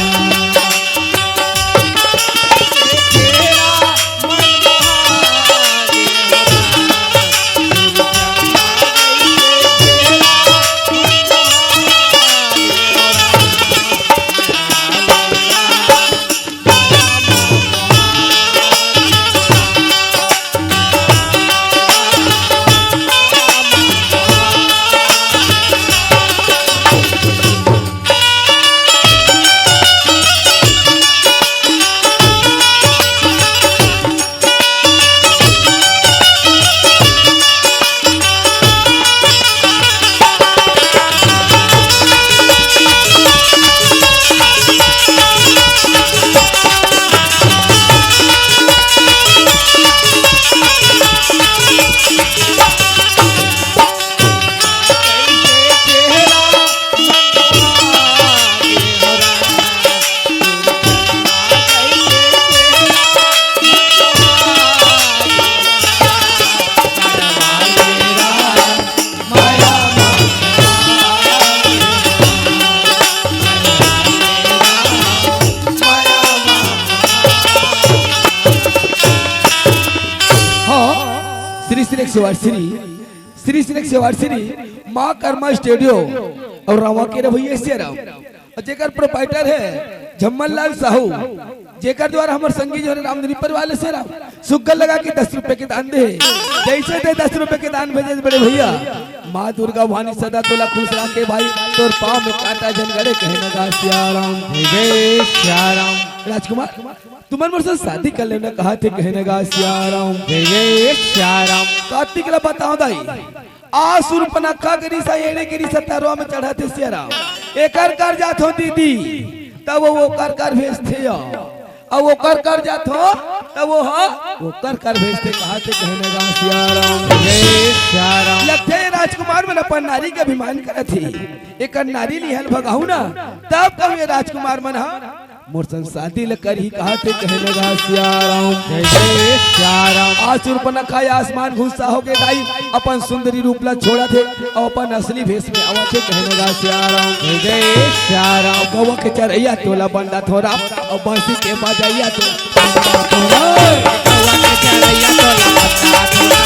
हाँ, श्री श्री एक सेवा श्री, श्री श्री एक सेवा श्री माँ कर्मा स्टूडियो अउ रवा के रवैया सियाराम, अउ जेकर प्रोप्राइटर हे झम्मन लाल साहू। जेकर द्वारा हमर संगी जो हे रामधनी परिवार ले से राम सुग्घर लगा के दस रुपया के दान दे। जइसे दे दस रुपया के दान भेजे बड़े भइया, माँ दुर्गा भवानी सदा तोला खुश राखे भाई, तोर पाँव में कांटा झन गड़े कहे न गा सियाराम। जय जय सियाराम। राजकुमार, तुमन मोर से शादी कर लेना कहा थे कहे न गा सियाराम। जय जय सियाराम। कार्तिक ला बताओ दाई, आ सुर्पनखा के रिसा एड़े के रिसा तरवा में चढ़ा थे सियाराम। एकर कर जात हो दीदी, तब वो ओकर कर भेजथे या। अब ओकर कर जात हो, तब वो हा ओकर कर भेजथे कहा थे कहे न गा सियाराम। जय सियाराम। लगथे राजकुमार मन अपन नारी के अभिमान करत हे। एकर नारी लिहल भगाहू ना, तब कहूँ ये राजकुमार मन हा मोर संग शादी ल करही कहा थे कहे न गा सियाराम। जय जय सियाराम। आ सुर्पनखा आसमान घुस्सा होके दाई अपन सुंदरी रूप ला छोड़त हे अउ अपन असली भेष में आवत हे कहे न गा सियाराम। जय जय सियाराम। गौवा के चरैया तोला बंदा थोरा अउ बंसी के बजैया तोला बंदा थोरा। गौवा के चरैया तोला बंदा थोरा।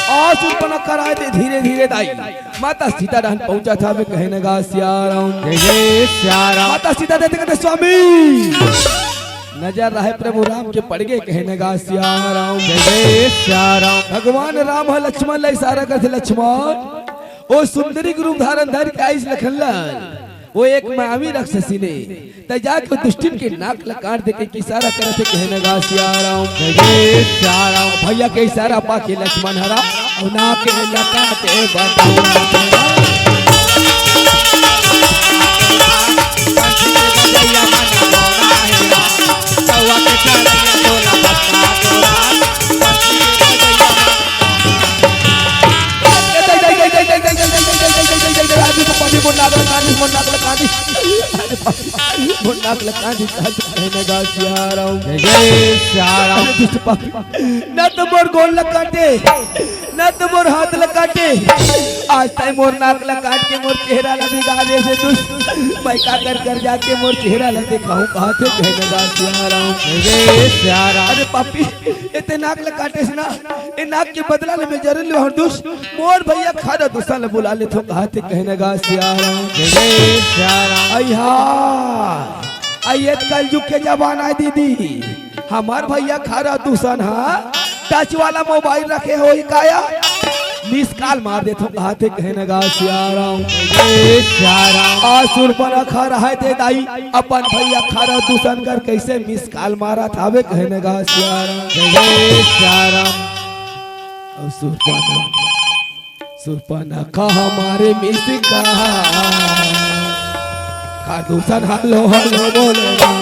आ सुर्पनखा राय ते धीरे धीरे दाई माता सीता डहन पहुंचा था, वे कहे न गा सियाराम। जय जय सियाराम। माता सीता देते कहते स्वामी, नजर रहे प्रभु राम के पड़ गए कहे न गा सियाराम। जय जय सियाराम। भगवान राम ह लक्ष्मण ला इशारा करथे, लक्ष्मण ओ सुंदरी के रूप धारण धर के आइस लखन लाल, वो एक मायावी राक्षसी ने, त जाके वो दुष्टिन के नाक ला काट दे के इशारा करत हे कहे न गा सियाराम। जय जय सियाराम। भइया के इशारा पाके लक्ष्मण हरा, अउ नाक ला काटे बता। मोर नाक लगा दी, साधु कहने गा सियाराम। जय जय सियाराम। अरे दुष्ट पापी, ना तो मोर गोड़ ल काटे, ना तो मोर हाथ ल काटे, आज ताई मोर नाक ल काट के मोर चेहरा ल बिगाड़े हे दुष्ट। मैं का कर कर जाके मोर चेहरा ल देखाहूं, कहा थे कहने गा सियाराम। जय जय सियाराम। अरे पापी, ए ते नाक ल काटेस ना, ए नाक के बदला ले मैं जरूर लेहूं दुष्ट। मोर भइया खारा दूसन ल बुला लेथों, कहा थे कहने गा सियाराम। जय जय सियाराम। अइहा, अइहा कलयुग के जमाना हे दीदी, हमर भइया खारा दूसन हा टच वाला मोबाइल रखे होही काया, मिस कॉल मार देथों, कहा थे कहने गा सियाराम। जय सियाराम। आ सुर्पनखा रहे ते दाई, अपन भइया खारा दूसन कर कइसे मिस कॉल मारत हावे कहने गा सियाराम। जय सियाराम। अउ सुर्पनखा, सुर्पनखा हमारे मिस कॉल। खार दूसन हलो हलो बोले ना।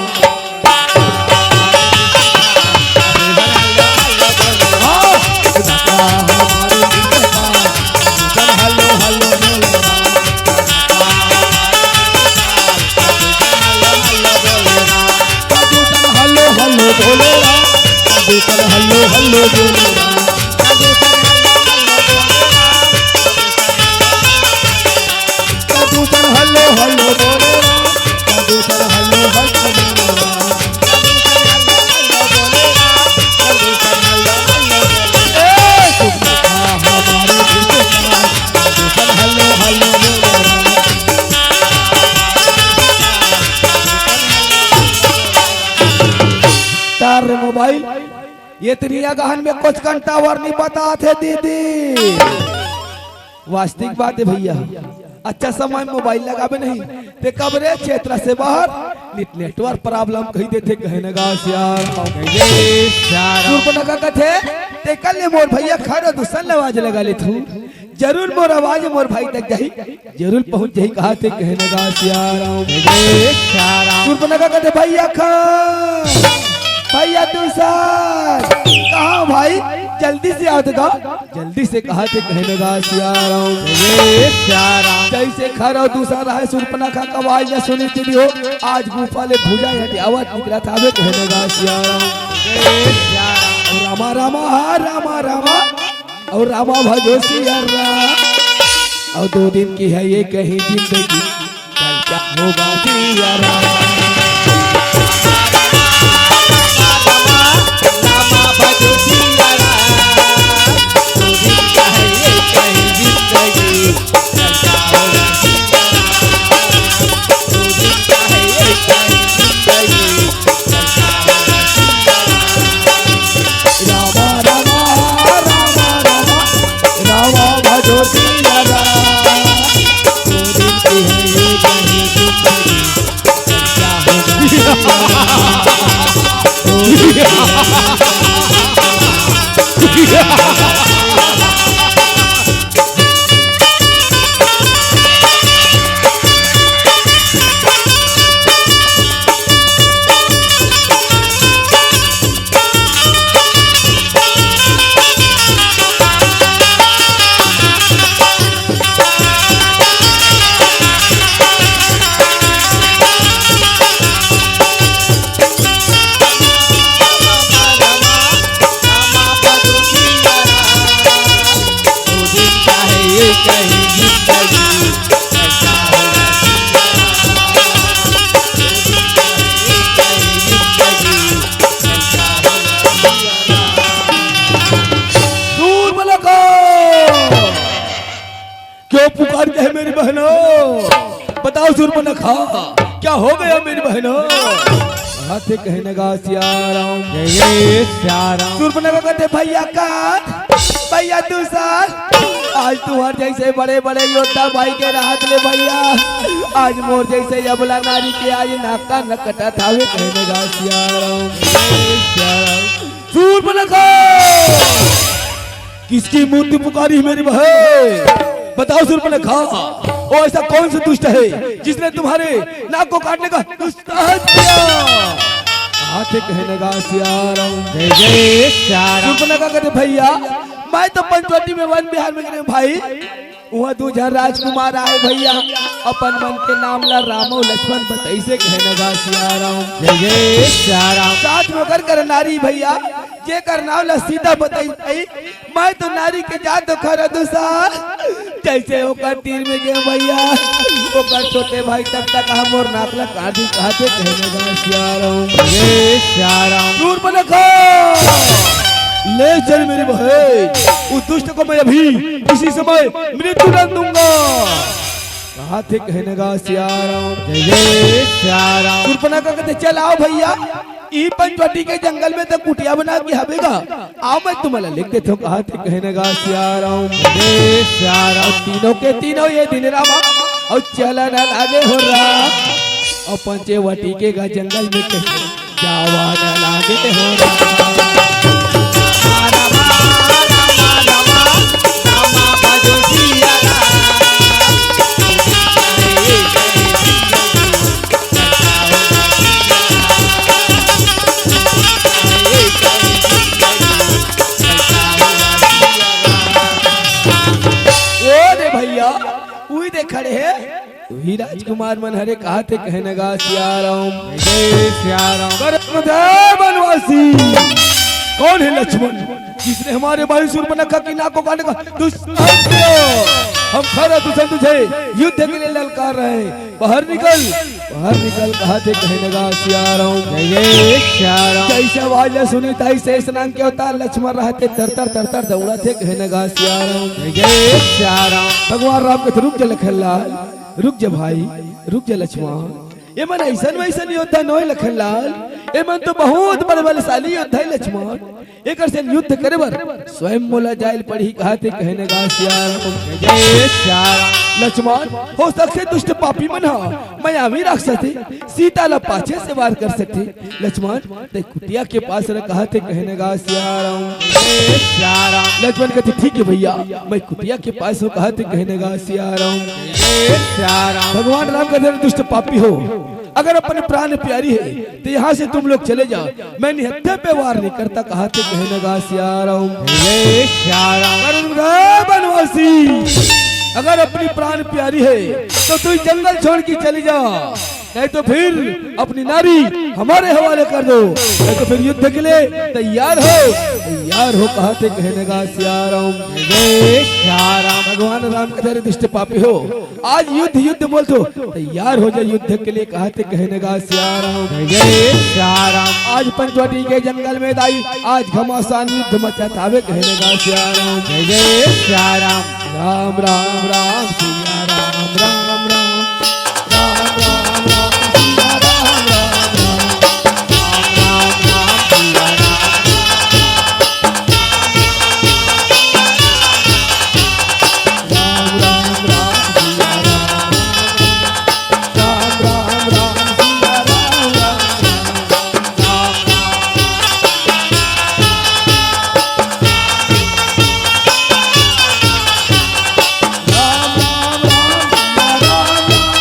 तार रे मोबाइल, ये तरिया गहन में कुछ कन टावर नहीं बतात हे दीदी। वास्तविक बात हे भइया, अच्छा समय मोबाइल लगाबे नहीं ते कब रे क्षेत्र से बाहर नित नेटवर्क प्रॉब्लम कहि देथे कहने गा सियाराम। जय सियाराम। सुर्पनखा कथे तेकर ले मोर भैया खर अउ दूसर ल आवाज लगा लेथंव। जरूर मोर आवाज मोर भाई तक जाही, जरूर पहुंच जाही, कहाथे कहने गा सिया राम। सूरपनखा कथे, "भैया खर, भैया दूसर, कहां भाई? जल्दी से आव तो गा।" जल्दी से कहाथे कहने गा सिया राम। जैसे खर अउ दूसर हे, सूरपनखा के आवाज ल सुनिस तेन हो, आज गुफा ले भुजा हटियावत निकलत हावे कहने गा सिया राम। अउ रामा रामा, हा रामा रामा, अउ रामा भजो सिया राम। अउ दू दिन के हे ये कहीं जिंदगी, कल का होगा सिया राम। क्यों पुकार के है मेरी बहनों? बताओ सूरपनखा, क्या हो गया मेरी बहनों? कहाथे कहने गा सिया राम। जय जय सिया राम। सूरपनखा कथे, "भैया खर, भैया दूसर, आज तुम्हार जैसे बड़े-बड़े योद्धा भाई के रहत ले भैया, आज मोर जैसे अबला नारी के आज नाक कान ल कटत हावे कहने गा सिया राम।" जय सिया राम। सूरपनखा, किसकी मूर्ति पुकारी मेरी बहन? बताओ सूरपनखा, वो ऐसा कौन सा दुष्ट है जिसने तुम्हारे नाक को काटने का दुस्साहस किया? कहाथे कहने गा सिया राम। जय जय सिया राम। सूरपनखा कथे, "भैया, मैं तो पंचवटी में वन बिहार में गे रहेंव भाई, उहां दू झन राजकुमार आए भैया, अपन मन के नाम ला राम अउ लक्ष्मण बताइसे कहने गा सिया राम।" जय जय सिया राम। साथ में ओकर कर नारी भैया, जेकर नाम ला सीता बताइस भाई, मैं तो नारी के जात खर अउ दूसर, जैसे ओकर तीर में गेंव भैया, ओकर छोटे भाई तक तक हम मोर नाक ला काट दिस कहाथे कहने गा सिया राम। जय सिया राम। सूरपनखा, ले चल मेरी बहन, उस दुष्ट को मैं अभी इसी समय मृत्युदंड दूंगा। कहाथे कहने गा सिया राम। जय जय सिया राम। सूरपनखा कथे, "चल आव भैया, ई पंचवटी के जंगल में तो कुटिया बना के हवे गा, आव मैं तुमन ला लेग देथंव।" कहाथे कहने गा सिया राम। जय सिया राम। तीनों के तीनों ये दिन रामा, अउ चलन लागे हो राम, अउ पंचवटी के गा जंगल में कहीं जावन लागे हो राम। ओ रे भैया, उही दे खड़े हे। उही राजकुमार मन हरे कहाथे कहने गा सिया राम। जय सिया राम। करम दे बनवासी। कौन है लक्ष्मण जिसने हमारे भाई सूरपनखा की नाक को काटने का दुस्साहस किया? हम खर अउ दूसर तुझे युद्ध के लिए ललकार रहे हैं। बाहर निकल, बाहर निकल कहाथे कहने गा सिया राम। जय जय सिया राम। जैसे आवाज ला सुनी ताई शेष नाग के अवतार लक्ष्मण रहते तर तर तर तर दौड़ाथे कहने गा सिया राम। जय जय सिया राम। भगवान राम कथे, "रुक जा लखन लाल, रुक जा भाई, रुक जा लक्ष्मण, ये मन अइसन वइसन योद्धा नोहे लखन लाल, एमन तो बहुत बड़े बलशाली योद्धा हे लक्ष्मण, एकर से युद्ध करे बर स्वयं मोला जाय ल पड़ही, कहत हे कहने गा सिया राम। जय सिया राम। लक्ष्मण, हो सकथे दुष्ट पापी मन ह मायावी राक्षस हे, सीता ला पाछे से वार कर सकथे। लक्ष्मण, तैं कुटिया के पास रह, कहत हे कहने गा सिया राम। जय सिया राम। लक्ष्मण कथे, ठीक हे भइया, मैं कुटिया के पास हूँ, कहत हे कहने गा सिया राम। जय सिया राम। भगवान राम कथे, दुष्ट पापी हो, अगर अपने प्राण प्यारी हे तो यहाँ से तुम लोग चले जाओ, मैं निहत्थे पे वार नहीं करता, कहत हे कहने गा सिया राम। जय सिया राम। अरे बनवासी, अगर अपनी प्राण प्यारी हे तो तू जंगल छोड़ के चली जा, नहीं तो फिर अपनी नारी हमारे हवाले कर दो, नहीं तो फिर युद्ध के लिए तैयार हो, तैयार हो, कहत हे कहने गा सिया राम। जय सिया राम। भगवान राम कथे, दुष्ट पापी हो, आज युद्ध युद्ध बोलथो, तैयार हो जा युद्ध के लिए, कहत हे कहने गा सिया राम। जय सिया राम। आज पंचवटी के जंगल में दाई, आज घमासान युद्ध मचत हावे, कहने गा सिया राम। जय जय सिया राम। राम राम राम सिया राम, राम राम। राम राम राम सिया राम, राम राम। राम राम राम सिया राम। राम राम राम सिया राम। राम राम राम सिया राम, राम राम। राम राम राम सिया राम, राम राम। राम राम राम सिया राम,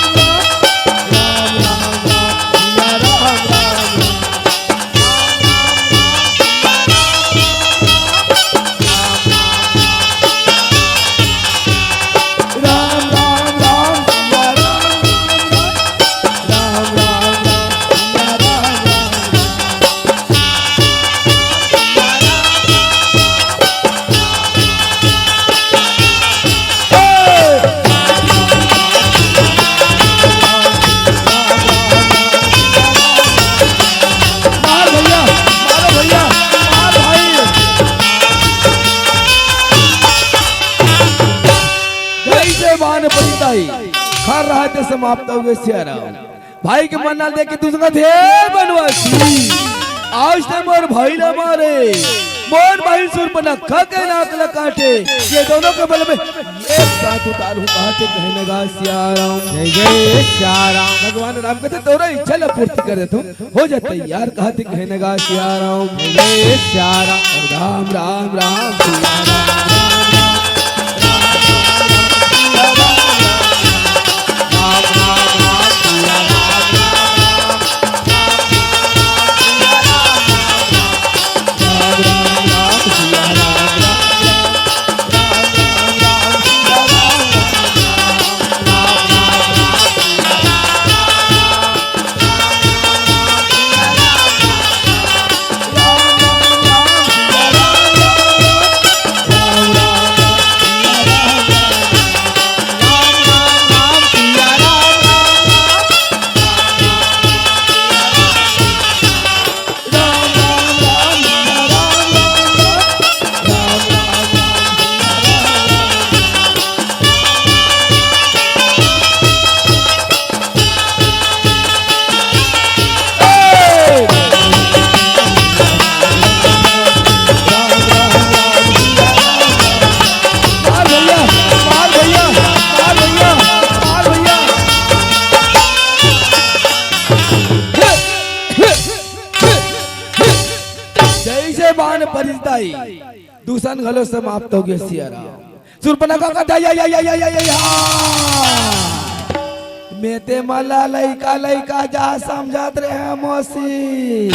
राम राम। राम राम राम सिया राम, राम राम। राम राम राम सिया राम, राम राम। मार भैया, मारो भैया, मार भाई। जैसे बान पड़ता ही, खर रहा थे समाप्त हो गए सिया राम। भाई के मन ना देख के दूसरा थे बनवासी। आज ते मोर भाई ला मारे, मोर भाई सूर्पनखा के नाक ला काटे, ये दोनों के बल में एक साथ उतार हूँ, कहत हे कहने गा सिया राम। जय जय सिया राम। भगवान राम कथे, तोरा इच्छा ला पूर्ति कर देथों, हो जा तैयार, कहत हे कहने गा सिया राम। जय सिया राम। राम राम राम सिया राम, राम राम। मार भैया, मार भैया, मार भैया, मार भैया। जैसे बान परिस दाई, दूसन घलो समाप्त हो गए सिया राम। सूर्पनखा का या, या, या, या, या, या, या, या। मैं ते मला लइका, लइका जा समझत रहे मौसी।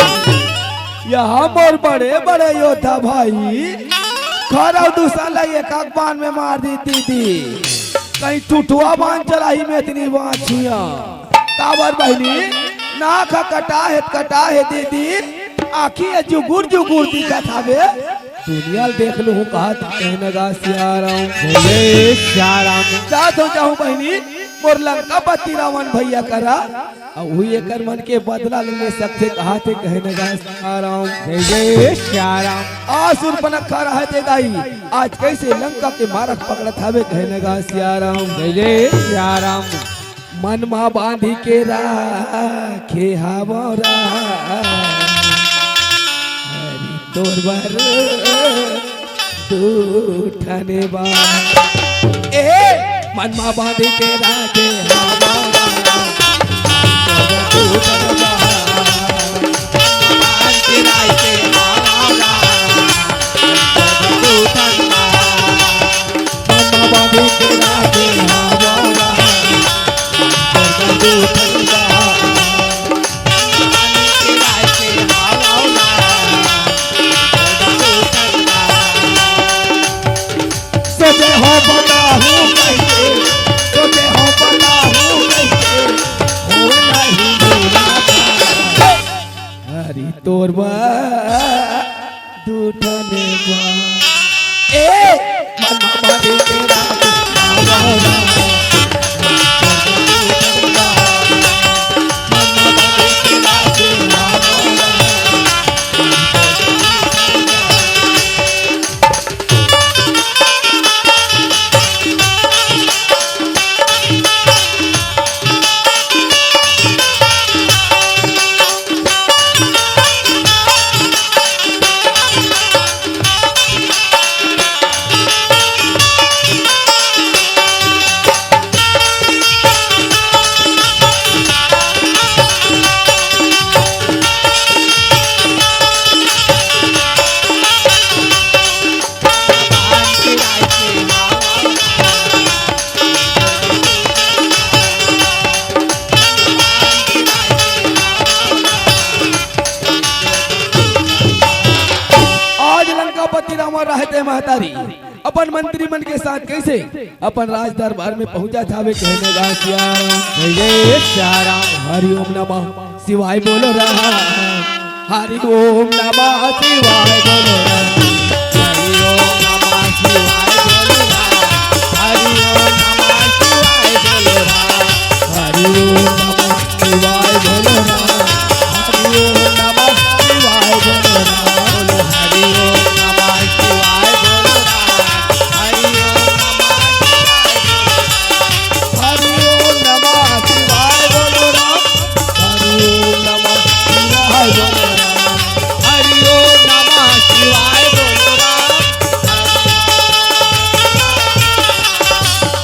यहाँ मोर बड़े, बड़े योद्धा भाई। खरव दूसन ला एक आक बान में मार दी दीदी। कहीं टुटुआ बान चलाही मैं इतनी बाँचिया। काबर बहिनी, नाक ह कटा हे, कटा हे दीदी। आँखी ह जुगुर, जुगुर दिखत हवे। दुनिया ल देख लूँ कहत कहने गा सिया राम। जय सिया राम। जात हूँ जाहूँ बहिनी, मोर लंकापति रावण भैया करा। अउ उही एकर मन के बदला ले, ले सकथे कहत हे कहने गा सिया राम। जय जय सिया राम। आ सूर्पनखा रहा थे दाई, आज कैसे लंका के मारग पकड़त हवे कहने गा सिया राम। जय जय सिया राम। मन मा बांधी के राखे हावरा। तोर बर दू ठन बांह। ए, मन मा बांध के राखे हवंव गा, दू ठन बांह। मन मा बांध के राखे हवंव गा, दू ठन बांह। मन मा बांध के राखे हवंव गा, दू ठन बांह। सोचे हंव बताहूं कइसे, सोचे हंव बताहूं कइसे, होवय नहीं मोर ला। हरि तोर बर दू ठन बांह। ए, मन मा बांध के राखे हवंव गा। आज लंकापति रावण रहते महतारी अपन मंत्री मन के साथ कइसे अपन राज दरबार में पहुंचत हवे, कहने गा सियाराम। जय जय सियाराम। हरि ओम नमः शिवाय बोलो राम। हरि ओम नमः शिवाय बोलो राम। हरि ओम नमः शिवाय बोलो राम। हरि ओम नमः शिवाय बोलो राम। हरि ओम नमः शिवाय बोलो राम। हरि ओम नमः शिवाय बोलो राम। हरि ओम नमः शिवाय बोलो राम। हरि ओम नमः शिवाय बोलो राम। हरि ओम नमः शिवाय बोलो राम। हरि ओम नमः शिवाय बोलो राम। हरि ओम नमः शिवाय बोलो राम।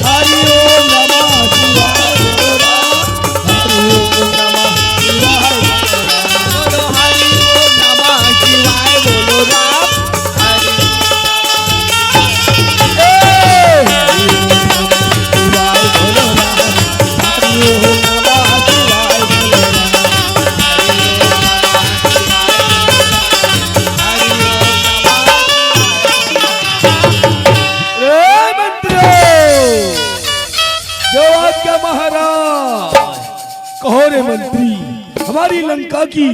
हरि ओम नमः शिवाय बोलो राम। हरि ओम नमः शिवाय बोलो राम। बोलो हरि ओम नमः शिवाय बोलो राम। हरि ए! हरि ओम नमः शिवाय बोलो राम। हरि ओम नमः शिवाय बोलो राम। हरि ओम नमः शिवाय बोलो राम। हरि ओम नमः शिवाय। ए मंत्री! जो आज्ञा महाराज। कहो रे मंत्री, हमारी लंका की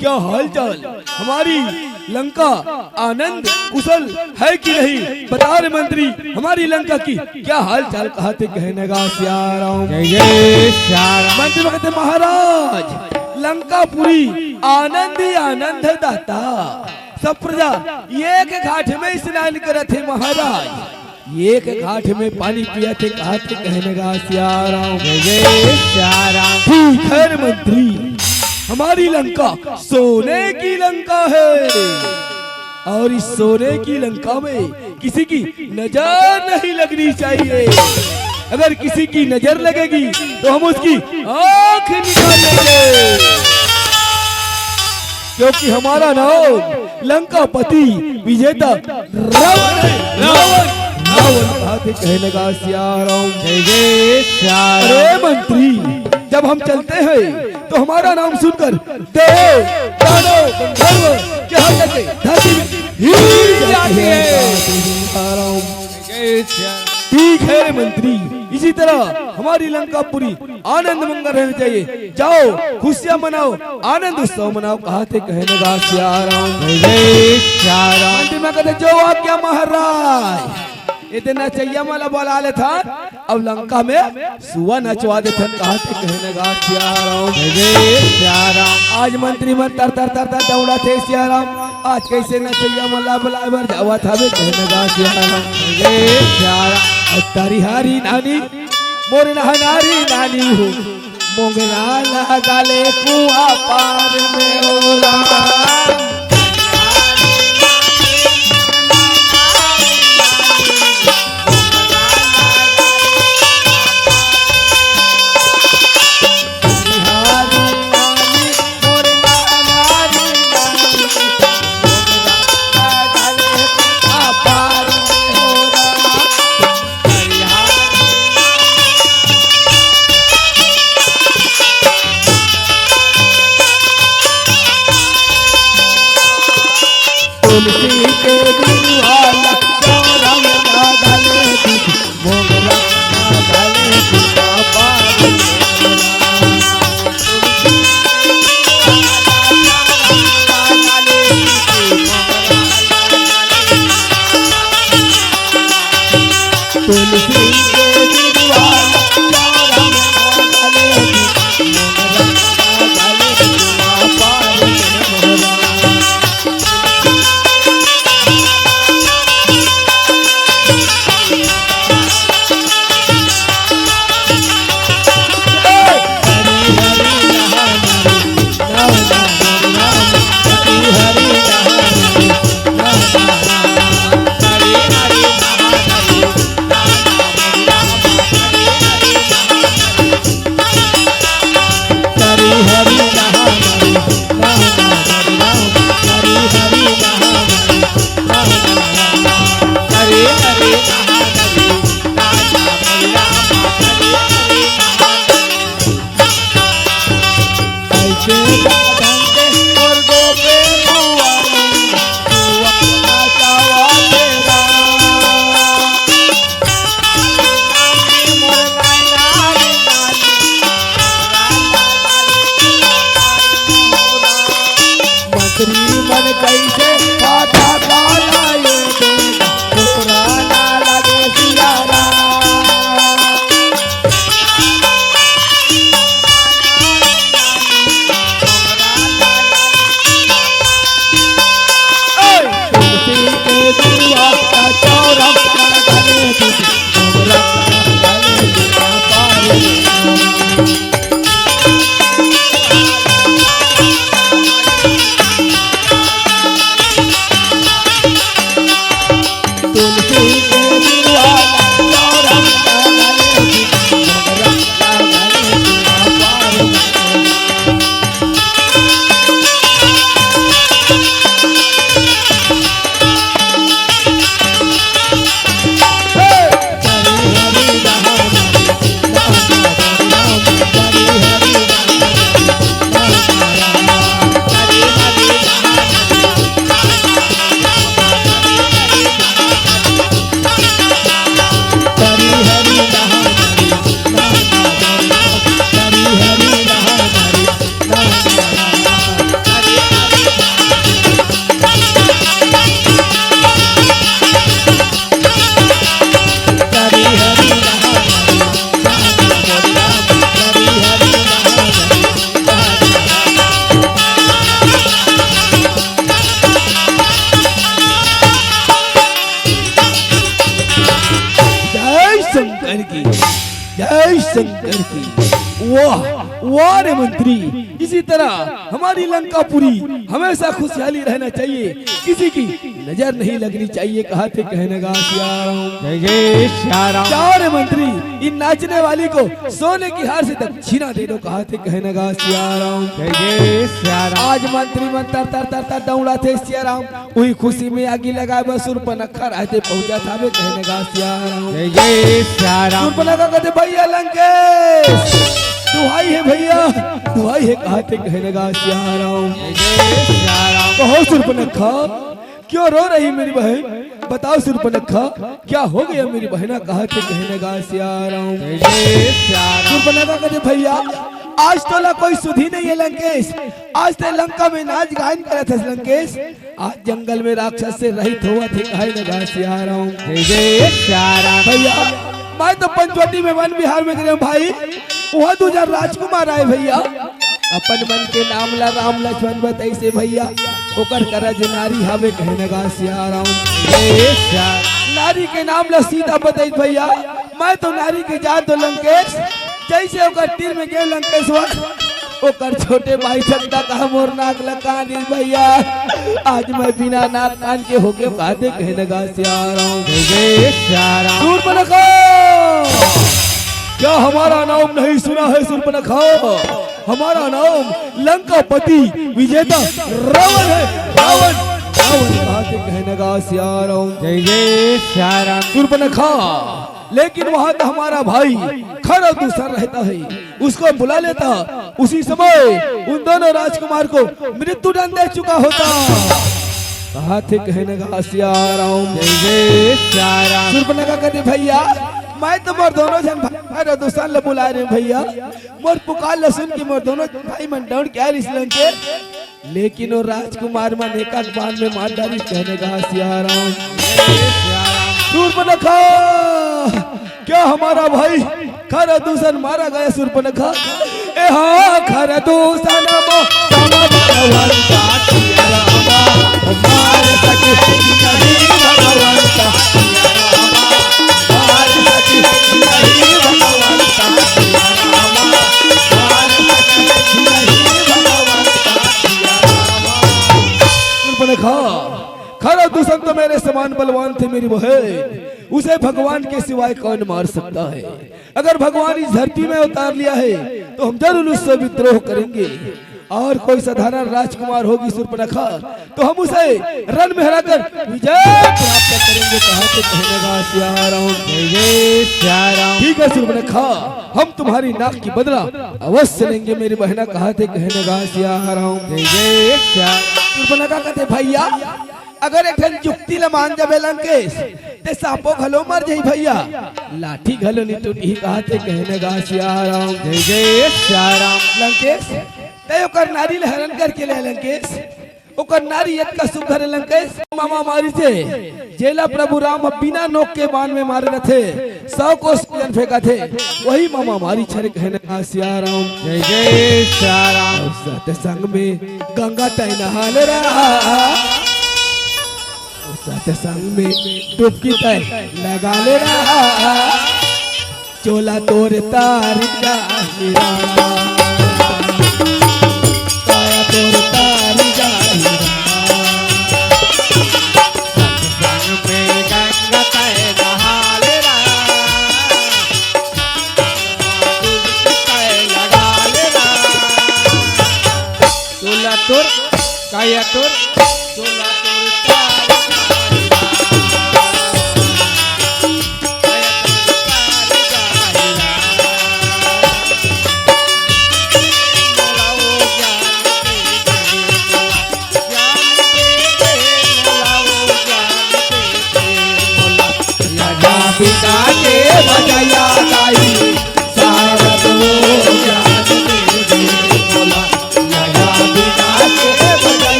क्या हाल चाल? हमारी लंका आनंद कुशल है कि नहीं? बता रे मंत्री, हमारी लंका की क्या हाल चाल? कहाथे कहने गा सियाराम। जय जय सियाराम। मंत्री कहथे, महाराज, लंकापुरी आनंद ही आनंद है दाता। सब प्रजा एक घाट में स्नान करत हे महाराज, एक घाट में पानी पियत हे, कहाथे कहने गा सियाराम। जय जय सियाराम। ठीक है रे मंत्री, हमारी लंका सोने की लंका है और इस सोने की लंका में किसी की नजर नहीं लगनी चाहिए। अगर किसी की नजर लगेगी तो हम उसकी आंख निकाल लेंगे, क्योंकि हमारा नाम लंकापति विजेता रावण है। रावण, रावण। कहाथे कहने गा सियाराम। जय जय सियाराम। अरे मंत्री, जब हम चलते हैं तो हमारा नाम सुनकर देव, दानव, गंधर्व के हाथ लगे धरती में हिल जाते हैं। ठीक है रे मंत्री, इसी तरह हमारी लंकापुरी आनंद मंगल रहना चाहिए। जाओ, खुशियां मनाओ, आनंद उत्सव मनाओ, कहाथे कहने गा सियाराम। जय सियाराम। मंत्री मन कहाथे, जो आज्ञा महाराज। एदे नचइया मन ला बला लेथन, अब लंका में सुआ नचवा देथन, कहाथे कहने गा सियाराम। जय सियाराम। आज मंत्री मन तर तर तर तर दौड़त हे सियाराम। आज कइसे नचइया मन ला बलाए बर जावत हवे कहने गा सियाराम। जय सियाराम। अउ तरिहारी नानी, मोर नहनारी नानी हो, मोंगरा लगा ले कुआ पार में ओला। जय शंकर की। वाह, वाह रे मंत्री, इसी तरह हमारी लंकापुरी हमेशा खुशहाली रहना चाहिए, किसी की नजर नहीं लगनी चाहिए, कहा थे कहने गा सिया राम। जय जय सिया राम। जाओ रे मंत्री, इन नाचने वाली को सोने की हार से दक्षिणा दे दो, कहा थे कहने गा सिया राम। जय जय सिया राम। आज मंत्री मन तर तर तर तर दौड़ा थे सिया राम। उही खुशी में आगी लगाए बर सुर्पनखा राहते पहुंचा था बे कहने गा सिया राम। जय जय सिया राम। सुर्पनखा कहते, भैया लंकेश, दुहाई है भैया, दुहाई है, कहा थे कहने गा सिया राम। जय जय सिया राम। कहो सुर्पनखा, क्यों रो रही मेरी बहन? बताओ सुर्पनखा, क्या हो गया मेरी बहना, कहा थे कहने गा सिया राम। जय जय सिया राम। सुर्पनखा कहते, भैया, आज तोला कोई सुधी नहीं है लंकेश, आज ते लंका में नाच गायन करत हस लंकेश, आज जंगल में राक्षस से रहित होवत हे, कहने गा सिया राम। जय जय सिया राम। भैया, मैं तो पंचवटी में वन विहार में गए भाई, वहाँ दू झन राजकुमार आए भैया, अपन मन के नाम ला राम लक्ष्मण बताइस हे भैया, ओकर करा जे नारी हावे, कहने गा सिया राम। जय सिया राम। नारी के नाम ला सीता बताइस भैया, मैं तो नारी के जान दो लंकेश, जैसे ओकर तीर में गए लंकेश्वर, ओकर छोटे भाई छगता कहा मोर नाक ला कान दिस भैया, आज मैं बिना नाक कान के होके कहा थे कहने गा सिया राम। जय जय सिया राम। सुर्पनखा, क्या हमारा नाम नहीं सुना है सुर्पनखा? हमारा नाम लंकापति विजेता रावण है, रावण, रावण, कहा थे कहने गा सिया राम। जय जय सिया राम। सुर्पनखा, लेकिन वहां तो हमारा भाई खरदूषण रहता है, उसको बुला लेता, उसी समय उन दोनों राजकुमार को मृत्युदंड दे चुका होता। कहा थे कहने गा सिया राम। जय जय सिया राम। सुर्पनखा कहते, भैया, मैं तो मोर दोनों झन भाई खरदूषण ला बुला रहे हैं भैया, मोर पुकार ला सुन के मोर दोनों भाई मन दौड़ के आ रिस लंकेश, लेकिन वो राजकुमार मन एक एक बाण में मार डारिस कहने गा सिया राम। सुर्पनखा, क्या हमारा भाई खरदूषण मारा गया सुर्पनखा? ए हाँ, खरदूषण मो समझवंता सिया रामा, मार सके नहीं भगवंता सिया रामा, मार सके नहीं भगवंता सिया रामा, मार सके नहीं भगवंता सिया रामा। सुर्पनखा, खरदूषण तो मेरे समान बलवान थे मेरी बहन, उसे भगवान के सिवाय कौन मार सकता है? अगर भगवान इस धरती में अवतार लिया है तो हम जरूर उससे विद्रोह करेंगे। और कोई साधारण राजकुमार होगी सुर्पनखा तो हम उसे रण में हराकर विजय प्राप्त करेंगे। कहा थे कहने गा सिया राम। जय जय सिया राम। ठीक है सुर्पनखा, हम तुम्हारी नाक की बदला अवश्य लेंगे मेरी बहना। कहा थे कहने गा सिया राम। जय जय सिया राम। सुर्पनखा कहते, भैया, अगर एक ठन जुक्ति ला मान जाबे लंकेश, ते सांपो घलो मर जाही भैया, लाठी घलो नी टूटही। कहा थे कहने गा सिया राम। जय जय सिया राम। लंकेश, ते ओकर नारी ला हरण करके ले लंकेश, ओकर नारी अतका सुघर हे लंकेश, मामा मारिस हे, जेला प्रभु राम ह बिना नोक के बाण में मारे रथे, सौ कोस वजन फेंकत हे, वही मामा मारिस हरे कहने गा सिया राम। जय जय सिया राम। सतसंग में गंगा तैं नहा ले रहा, सतसंग में डुबकी तैं लगा ले रहा। चोला तोर तार जाही रामा, काया तोर तार जाही रामा। सतसंग में गंगा तैं नहा ले रामा, डुबकी तैं लगा ले रामा। चोला तोर, काया तोर, चोला तोर तार जाही रामा।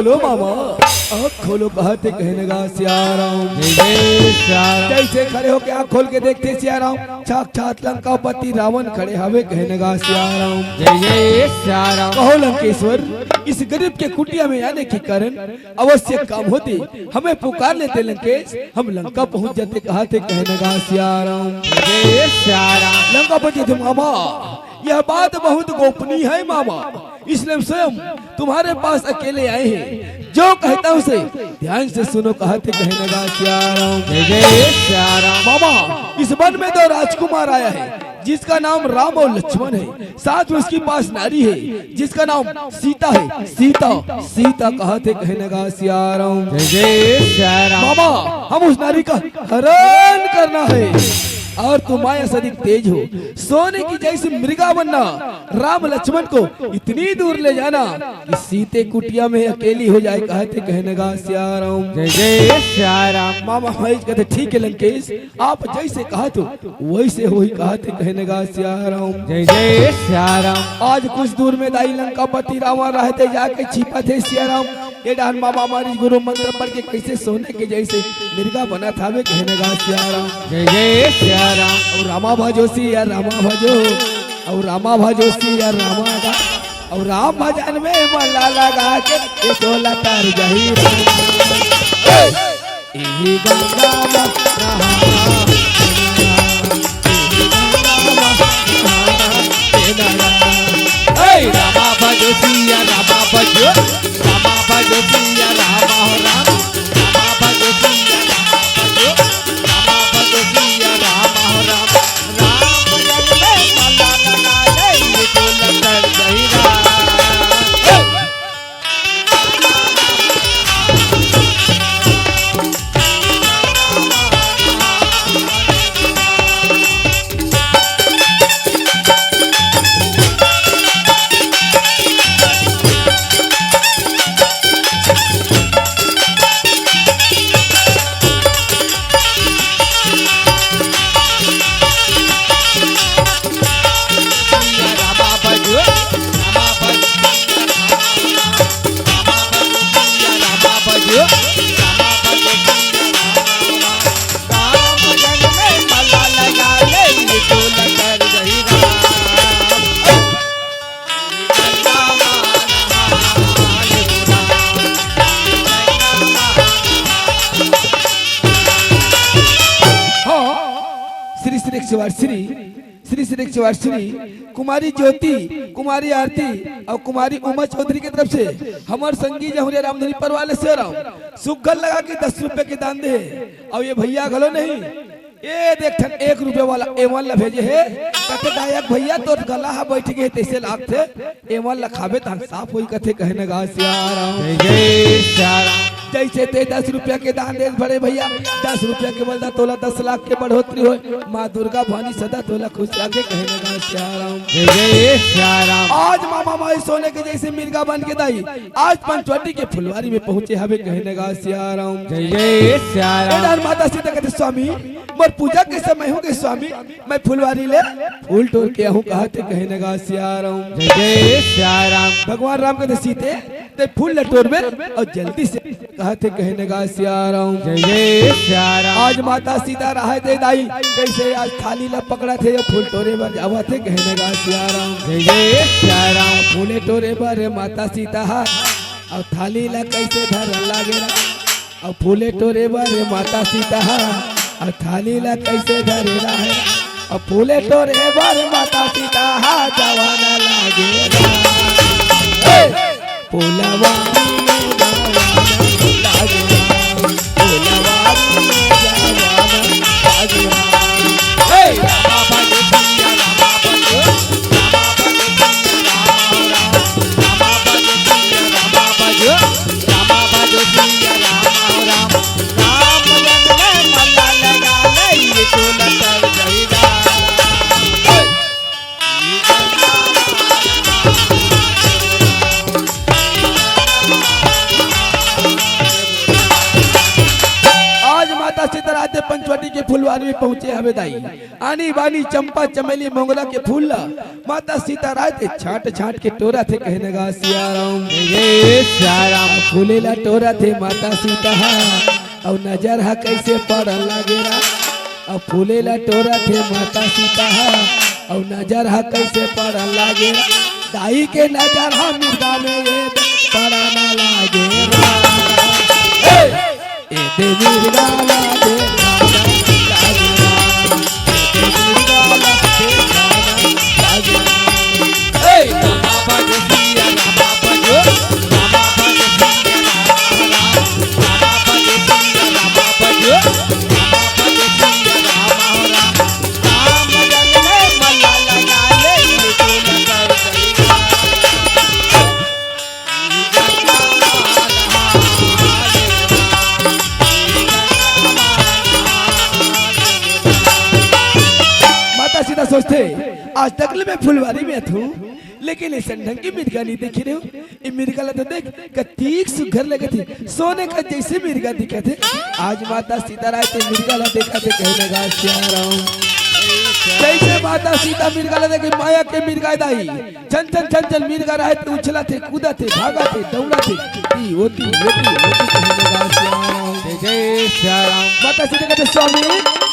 खोलो मामा, आँख खोलो, कहत हे कहने गा सियाराम। जय जय सियाराम। जैसे खड़े होके आँख खोल के देखथे सियाराम, साक्षात लंकापति रावण खड़े हवे कहने गा सियाराम। जय जय सियाराम। कहो लंकेश्वर, इस गरीब के कुटिया में आने के कारण अवश्य काम होती, हमें पुकार लेते लंकेश, हम लंका पहुँच जाते, कहत हे कहने गा सियाराम। जय सियाराम। लंकापति थे मामा, यह बात बहुत गोपनीय है मामा, इसलिए हम स्वयं तुम्हारे पास अकेले आए हैं, जो कहता हूँ उसे ध्यान से सुनो, कहत हे कहने गा सियाराम। जय जय सियाराम। मामा, इस वन में दो राजकुमार आया है, जिसका नाम राम और लक्ष्मण है, साथ में उसके पास नारी है, जिसका नाम सीता है। सीता, सीता, कहत हे कहने गा सियाराम। जय जय सियाराम। मामा, हम उस नारी का हरण करना है और तुम माया से अधिक तेज हो। सोने की जैसी मृगा बनना, राम लक्ष्मण को इतनी दूर ले जाना कि सीते कुटिया में अकेली हो जाए, कहत हे कहने गा सियाराम। जय जय सियाराम। मामा भाई कहते, ठीक है लंकेश, आप जैसे कहत हो वैसे होही, कहत हे कहने गा सियाराम। जय जय सियाराम। आज कुछ दूर में दाई लंकापति रावण रहते, जाके छिपत हे सियाराम। ये डाहन मामा मारी गुरु मंत्र पढ़ के कैसे सोने के जैसे मृगा बनत हवे कहने गा सियाराम। जय जय सियाराम। और रामा भजो सिया रामा भजो, और रामा भजो सिया रामा गा, और राम भजन में मन लगा के ये टोला तर जही। ए! इही गंगा मा नहा, इही गंगा मा नहा, ए नहा। ए रामा भजो सिया रामा भजो, रामा भजो सिया रामा हो राम, रामा भजो सिया रामा भजो, रामा भजो सिया रामा हो राम, राम भजन में मन लगा ले, ये टोला तर जही राम। हाँ, श्री श्री एक सौ आठ श्री श्री श्री एक सौ आठ श्री कुमारी ज्योति, कुमारी आरती और कुमारी उमा चौधरी के तरफ से हमर संगी जहुरे रामधनी परवार ले सेराम सुग्घर लगा के दस रुपया के दान दे हे। और ये भैया घलो नहीं, ए देख ठन एक रुपया वाला एमन ला भेजे हे। कथे गायक भैया तोर गला हा बैठ गे तैसे लागथे, एमन ला खाबे तहन साफ होई कथे कहने गा सियाराम। जय जय सियाराम। जैसे ते दस रुपया के दान दे बड़े भैया, दस रुपया के बलदा तोला दस लाख के बढ़ोतरी होय। माँ दुर्गा भवानी सदा तोला खुश रखे कहने गा सियाराम। जय जय सियाराम। आज मामा माई सोने के जैसे मिर्गा बन के दाई, आज पंचवटी के फुलवारी में पहुँचे हवे कहने गा सियाराम। जय जय सियाराम। ए डाहर माता सीता कथे स्वामी, मोर पूजा के समय हो गे स्वामी, मैं फुलवारी ले फूल टोर के आहूँ कहत हे कहने गा सियाराम। जय जय सियाराम। भगवान राम कथे सीते ते फूल ल टोरबे और जल्दी से कहत हे कहने गा सियाराम। जय जय सियाराम। आज माता सीता रहे ते दाई, कैसे आज थाली ला पकड़त हे, फूल टोरे बर जावत हे कहने गा सियाराम। जय जय सियाराम। फूले टोरे बर माता सीता हा, और थाली ला कैसे धर लागे रा, और फूले टोरे बर माता सीता हा, और थाली ला कैसे धरे रा हे, और फूले टोरे बर माता सीता हा, जवाना लागे रा। ए! फुलवारी में जवाना लागे रा, फुलवारी में जवाना लागे रा। ए! रामा भज सिया रामा भज, रामा भज सिया रामा राम, रामा भज सिया रामा भज, रामा भज सिया रामा राम, राम भजन में मन लगा ले, ये टोला तर जही राम। बटी के फुलवारी में पहुंचे हवे दाई। आनी बानी चंपा चमेली मोंगरा के फूल ला माता सीता राय ते छांट छांट के टोरथे, कहे न गा सिया राम। जय सिया राम। फूले ला टोरथे माता सीता हा, अउ नजर हा कइसे पड़न लागे रा। अउ फूले ला टोरथे माता सीता हा, अउ नजर हा कइसे पड़न लागे रा। दाई के नजर हा मिर्गा में ये पड़न लागे रा। ए! ए दे मिर्गा ला दे, ए दे मिर्गा ला दे, ए रामा बजो सिया, रामा बजो, रामा बजो सिया, रामा, रामा बजो सिया, रामा बजो, रामा बजो सिया, रामा, राम, राम जगले मल्ला लगा ले, ये तो लगा। माता सीता सोचथे, आज तक ले मैं फुलवारी में हूँ, लेकिन अइसन ढंग के मिर्गा नइ देखे रहेंव। ए मिर्गा ला तो देख, कतिक सुघर लगथे, सोने का जइसे मिर्गा दिखथे। आज माता सीता राय ते मिर्गा ला देखथे, कहे न गा सिया राम। जइसे माता सीता मिर्गा ला देखे, माया के मिर्गा दाई, छन छन छन छन मिर्गा राहय ते उछलथे, कूदथे, भागथे, दउड़थे, ई ओती, ओती, ओती कहे न गा सिया राम। जय जय सिया राम। माता सीता कथे, स्वामी,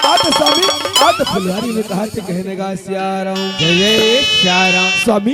आ तो स्वामी, आ तो फुलवारी में कहाथे, कहे न गा सिया राम। जय जय सिया राम। स्वामी,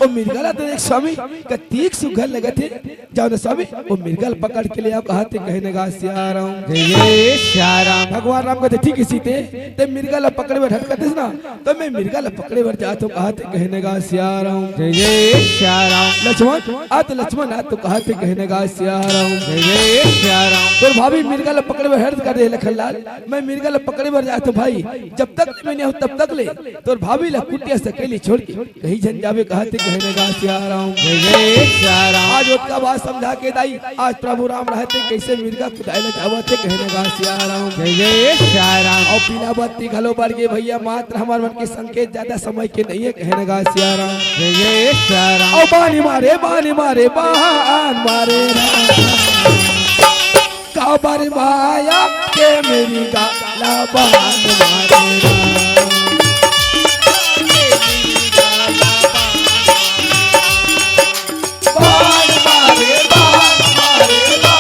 ओ मिर्गा ला तो देख स्वामी, कतिक सुघर लगथे। जाओ न स्वामी, ओ मिर्गा ल पकड़ के ले आओ, कहाथे, कहे न गा सिया राम। जय जय सिया राम। भगवान राम कथे, ठीक हे सीते, ते मिर्गा ल पकड़े बर हटकतेस ना, त मैं मिर्गा ल पकड़े बर जात हंव, कहाथे, कहे न गा सिया राम। जय जय सिया राम। लक्ष्मण, आ तो लक्ष्मण, आ तो कहाथे, कहे न गा सिया राम। जय जय सिया राम। तोर भाभी मिर्गा ल पकड़े बर हटकत हे लखन लाल, मैं मिर्गा ल पकड़े बर जात हंव भाई, जब तक मैं नइ आहूं तब तक ले तोर भाभी ल कुटिया सकेली छोड़ के कहीं झन जाबे, कहाथे, कहे न गा सिया राम। जय जय सिया राम। आज ओतका बात समझा के दाई, आज प्रभु राम राहय ते कइसे मिर्गा कुदाय ल जावथे, कहे न गा सिया राम। जय जय सिया राम। अउ पीला बत्ती घलो बर गे भइया, मात्र हमर मन के संकेत, जादा समय के नइ हे, कहे न गा सिया राम। जय जय सिया राम। अउ बान मारे, बान मारे, बान मारे राम। काबर माया के मिर्गा ला बान मारे रा। बान मारे, बान मारे, बान मारे रा।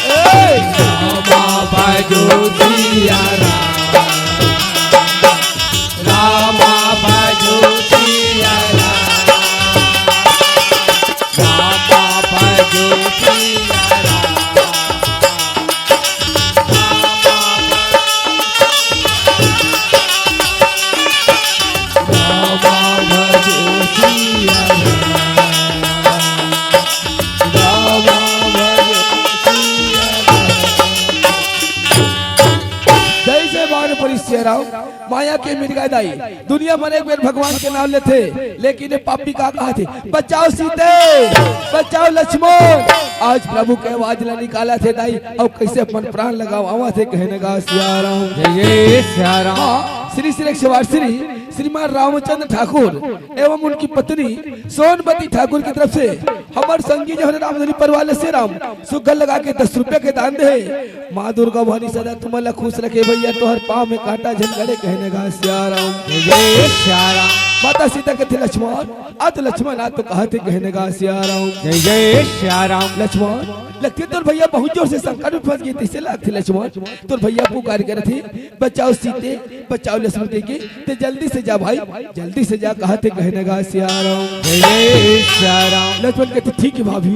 ए! रामा बाजो सिया राम, रामा बाजो सिया राम, रामा बाजो सिया राम। जय जय बान परी सिया राम। माया के मिर्गा दाई, दुनिया भर एक बेर भगवान के नाम लेथे, लेकिन ये पापी का कहाथे, बचाओ सीते, बचाओ लक्ष्मण। आज प्रभु के आवाज ला निकालथे दाई, अउ कइसे अपन प्राण लगावथे, कहे न गा सिया राम। जय जय सिया राम। हाँ, श्री श्री एक सौ आठ श्री श्रीमान रामचंद्र ठाकुर एवं उनकी पत्नी सोनमती ठाकुर की तरफ से हमर संगी जो है रामधनी परिवार ले सिया राम सुग्घर लगा के दस रुपया के दान दे हे। माँ दुर्गा भवानी सदा तुमन ला खुश रखे भइया, तोहर पाँव में कांटा झन गड़े, कहे न गा सिया राम। जय जय सिया राम। माता सीता कथे लक्ष्मण, आ तो लक्ष्मण, आ तो कहाथे, कहे न गा सिया राम। जय जय सिया राम। लक्ष्मण, लगथे तोर भइया बहुत जोर से संकट में फंस गे, तइसे लगथे लक्ष्मण। तोर भइया पुकार करथे, बचाओ सीते, बचाओ लक्ष्मण कहिके, ते जल्दी से जा भाई, जल्दी से जा, कहाथे, कहे न गा सिया राम। जय जय सिया राम। लक्ष्मण कथे, ठीक हे भाभी,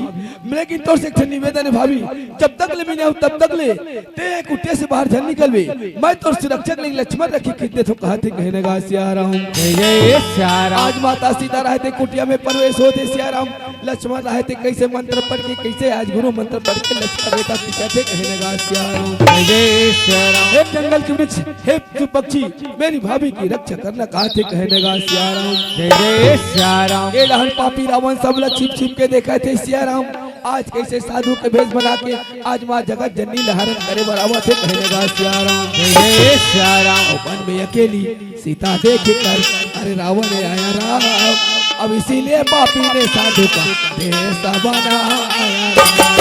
लेकिन तोर से एक ठन निवेदन हे भाभी, जब तक ले मैं नइ आहूं तब तक ले ते कुटिया से बाहर झन निकलबे, मैं तोर सुरक्षा के लिए लक्ष्मण रखे खींच देथंव, कहाथे, कहे न गा सिया राम। जय जय सिया राम। आज माता सीता राहय ते कुटिया में प्रवेश होथे सिया राम, लक्ष्मण राहय ते कइसे मंत्र पढ़ के, कइसे आज गुरु मंत्र पढ़ के लक्ष्मण रेखा खींचथे, कहे न गा सिया राम। जय जय सिया राम। हे जंगल के वृक्ष, हे पशु पक्षी, मेरी भाभी की रक्षा करना, कहाथे, कहे न गा सिया राम। जय जय सिया राम। ए डहन पापी रावण सब ला छिप छिप के देखथे सिया राम। आज कइसे साधु के भेष बना के आज माँ जगत जननी ल हरण करे बर आवत हे, कहे लगा सिया राम। जय सिया राम। अउ वन में अकेली सीता देख कर अरे रावण आया राम, अब इसीलिए पापी ने साधु का भेष बनाया राम।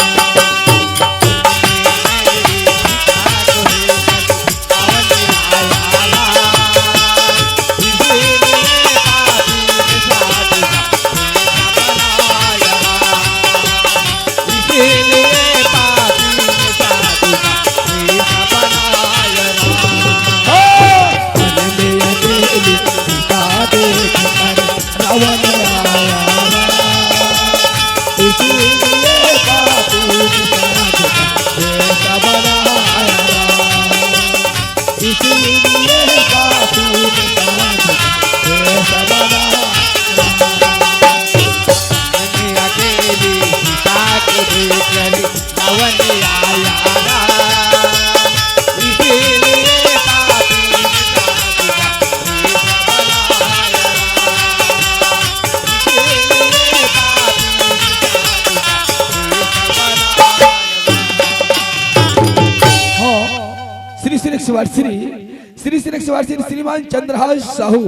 श्री श्री श्री श्री श्रीमान चंद्रहास साहू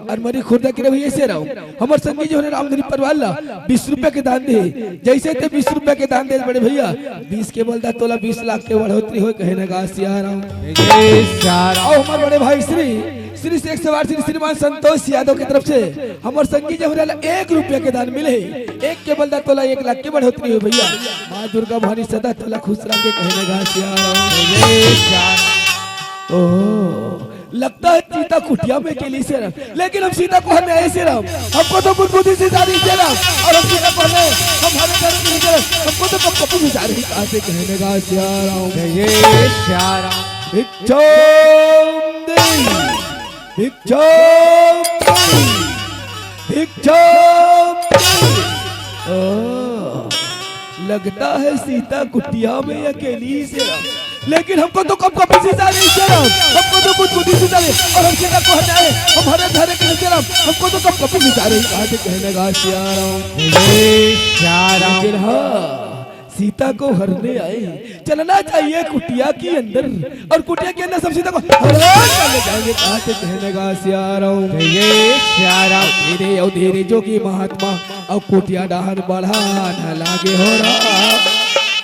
अरमरी खुर्दा के रहिए से राम, हमर संगी जो हे रामधनी परवार ला बीस रुपया के दान दे, जइसे ते बीस रुपया के दान दे बड़े भइया, बीस के बलदा तोला बीस लाख के बढ़ोतरी होय, कहे नगा सिया राम। जय सिया राम। अउ हमर बड़े भाई श्री श्री श्री श्रीमान संतोष यादव के तरफ से हमर संगी जमुना ला एक रुपया के दान मिले हे, एक के बलदा तोला एक लाख के बढ़ोतरी होय भइया। माँ दुर्गा भवानी सदा तोला खुश रखे, कहे नगा सिया राम। जय सिया राम। ओ, लगता है सीता कुटिया में अकेली से राम, लेकिन हम सीता को हरने आए से राम, हमको तो बुद्धि से जा रही से राम, अउ हम सीता को हरने, हम हरे घर के नहीं से राम, हमको तो कब कब से जा रही, कहा से कहे नगा सिया राम। जय सिया राम। भिक्षाम देहि, भिक्षाम देहि, भिक्षाम देहि। ओ, लगता है सीता कुटिया में अकेली से राम, लेकिन हमको तो कब कब से जा रही से राम, हमको तो बुद्धि से जा रही, अउ हम सीता को हरने आए, हम हरे घर के नहीं से राम, हमको तो कब कब से जा रही, कहा से कहे नगा सिया राम। जय सिया राम। लेकिन हाँ, सीता को हरने आए, चलना चाहिए कुटिया के अंदर, अउ कुटिया के अंदर सब सीता को हरण कर ले जाएंगे, कहा से कहे नगा सिया राम। जय सिया राम। धीरे अउ धीरे जोगी महात्मा अउ कुटिया डहन बढ़ान लागे हो राम।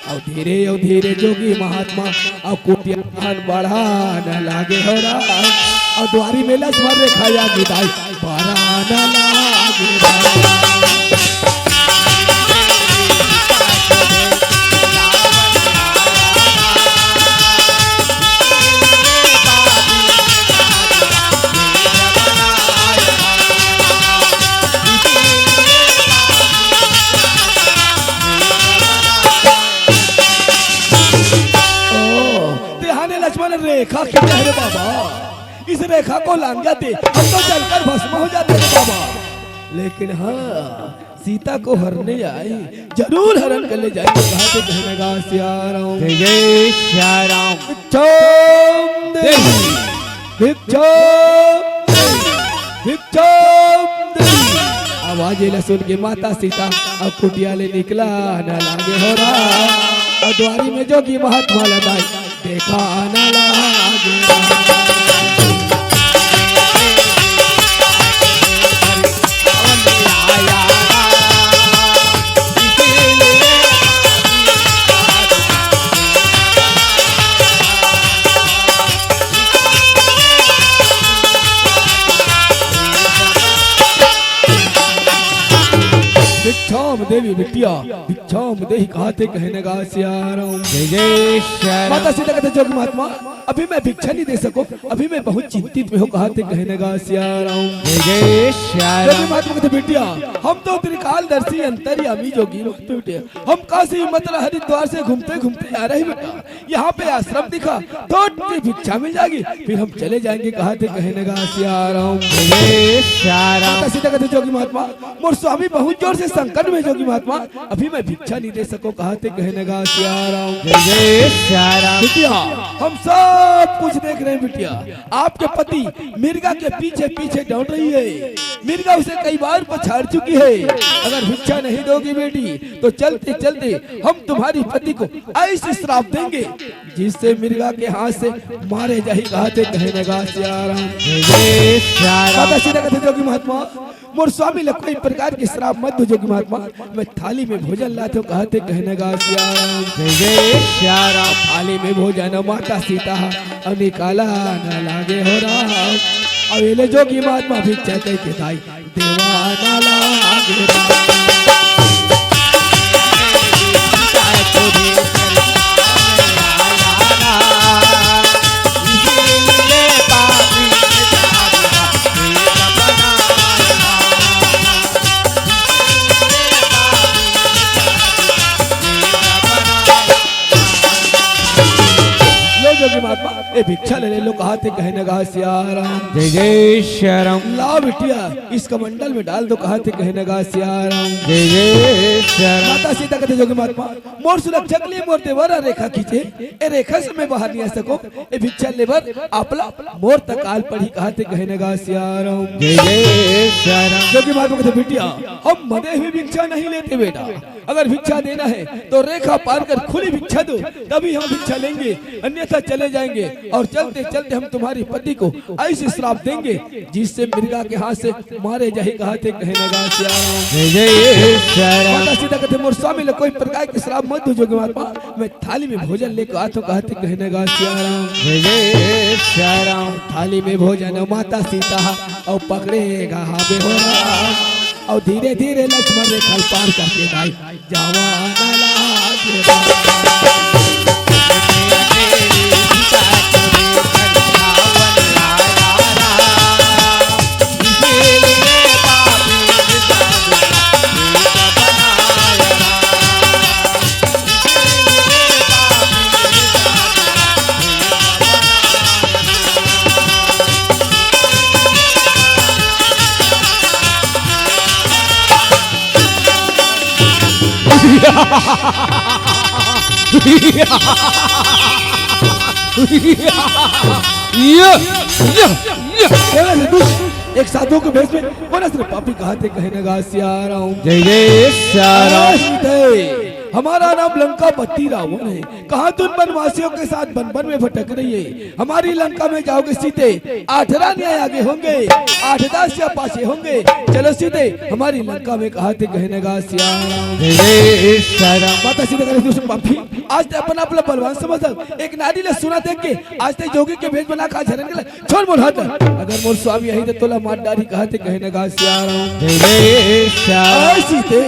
अउ धीरे अउ धीरे जोगी महात्मा अउ कुटिया डहन बढ़ान लागे हो राम। अउ दुआरी में लक्ष्मण रेखा या विदाई बढ़ान लागे राम। ओ, तेहाने लक्ष्मण रेखा खींचा रे बाबा, इस रेखा को लांघ जाते, हम तो जलकर भस्म हो जाते रे बाबा। लेकिन हाँ, सीता को हरने आए, जरूर हरण कर ले जाएंगे, कहा से कहे नगा सिया राम। जय जय सिया राम। भिक्षाम देहि, भिक्षाम देहि, भिक्षाम देहि। आवाज एला सुन के माता सीता अब कुटिया ले निकला न लागे हो राम। अउ दुआरी में जोगी महात्मा ला दाई देखा न लागे। भिक्षाम देहि बिटिया, भिक्षाम देहि कहाथे कहे नगा सिया राम। जय जय सिया राम। माता सीता कहते जोगी महात्मा, अभी मैं भिक्षा नहीं दे सकूं, अभी मैं बहुत चिंतित में हूँ, कहाथे कहे नगा सिया राम। जय जय सिया राम। जोगी महात्मा कहते बिटिया, हम तो त्रिकालदर्शी अंतर्यामी जोगी महात्मा बिटिया, हम काशी मथुरा हरिद्वार से घूमते घूमते आ रहे बेटा, यहाँ पे आश्रम दिखा, थोड़ी भिक्षा मिल जाएगी, फिर हम चले जाएंगे, कहाथे कहे नगा सिया राम। जय सिया राम। माता सीता कहते जोगी महात्मा, मोर स्वामी बहुत जोर से संकट में जोगी महात्मा, अभी मैं भिक्षा नहीं दे सको, कहाथे कहे नगा सियाराम। जय जय सियाराम। बिटिया, हम सब कुछ देख रहे हैं बिटिया, आपके पति मिर्गा के पीछे पीछे दौड़ रही है। मिर्गा उसे कई बार पछाड़ चुकी है। अगर भिक्षा नहीं दोगी बेटी तो चलते चलते हम तुम्हारी पति को ऐसी श्राप देंगे जिससे मिर्गा के हाथ से मारे जाही, कहाथे कहे नगा सियाराम। जय जय सियाराम। माता सीता कथे जोगी महात्मा, मोर स्वामी ला कोई प्रकार के श्राप मत दो जोगी महात्मा, मैं थाली में भोजन लाथों, कहाथे कहे नगा सियाराम। जय जय सियाराम। थाली में भोजन माता सीता ह अउ निकाला न लागे हो राम। अउ एले जोगी महात्मा भिक्षा कहि के दाई देवा न लागे राम। लो जोगी महात्मा, ए भिक्षा ले ले लो, कहाथे कहे नगा सियाराम। जय जय सियाराम। ला बिटिया, इस कमंडल में डाल दो, कहाथे कहे नगा सियाराम। जय जय सियाराम। माता सीता कथे जोगी महात्मा, मोर सुरक्षा के लिए मोर देवर ह रेखा खींचे, ए रेखा से मैं बाहर नहीं आ सको, ए भिक्षा लेबर आपला मोर तकाल पड़ी, कहाथे कहे नगा सियाराम। जय जय सियाराम। जोगी महात्मा कथे बिटिया, हम मदे हुए भिक्षा नहीं लेते बेटा, अगर भिक्षा देना है तो रेखा पार कर खुली भिक्षा दो, तभी हम भिक्षा लेंगे, अन्यथा चले जाएंगे। और चलते चलते हम तुम्हारे पति को ऐसे श्राप देंगे जिससे मिर्गा के हाथ से मारे जाही, कहाथे कहे नगा सियाराम। जय जय सियाराम। माता सीता कथे मोर स्वामी ला कोई प्रकार के श्राप मत दो जोगी महात्मा, मैं थाली में भोजन लेके आथों, कहाथे कहे नगा सियाराम। जय जय सियाराम। थाली में भोजन माता सीता अउ पकड़े गा हाबे हो राम। अउ धीरे धीरे लक्ष्मण रेखा ल पार करके दाई जवान लागे राम। ये, ये, ये। ए, दुष्ट, एक साधु के भेष में, बोला सिर्फ पापी कहाथे कहे नगा सियाराम। जय जय सियाराम। अरे सीते, हमारा नाम लंकापति रावण है। कहाँ तुम वनवासियों के साथ वन वन में भटक रही है? हमारी लंका में जाओगे सीते, आठ रानियां आगे होंगे, आठ दासियां पाछे होंगे। चलो सीते, हमारी लंका में कहाथे कहे नगा सियाराम। जय जय सियाराम। माता सीता कथे, "तू पापी, आज ते अपन आप ला बलवान समझ, एक नारी ला सुना देख के आज ते जोगी के भेष बना खा झरन गेला। छोड़ मोर हाथ, अगर मोर स्वामी आही तो तोला मार डारी, कहाथे कहे नगा सियाराम।" जय जय सियाराम। ऐसी ते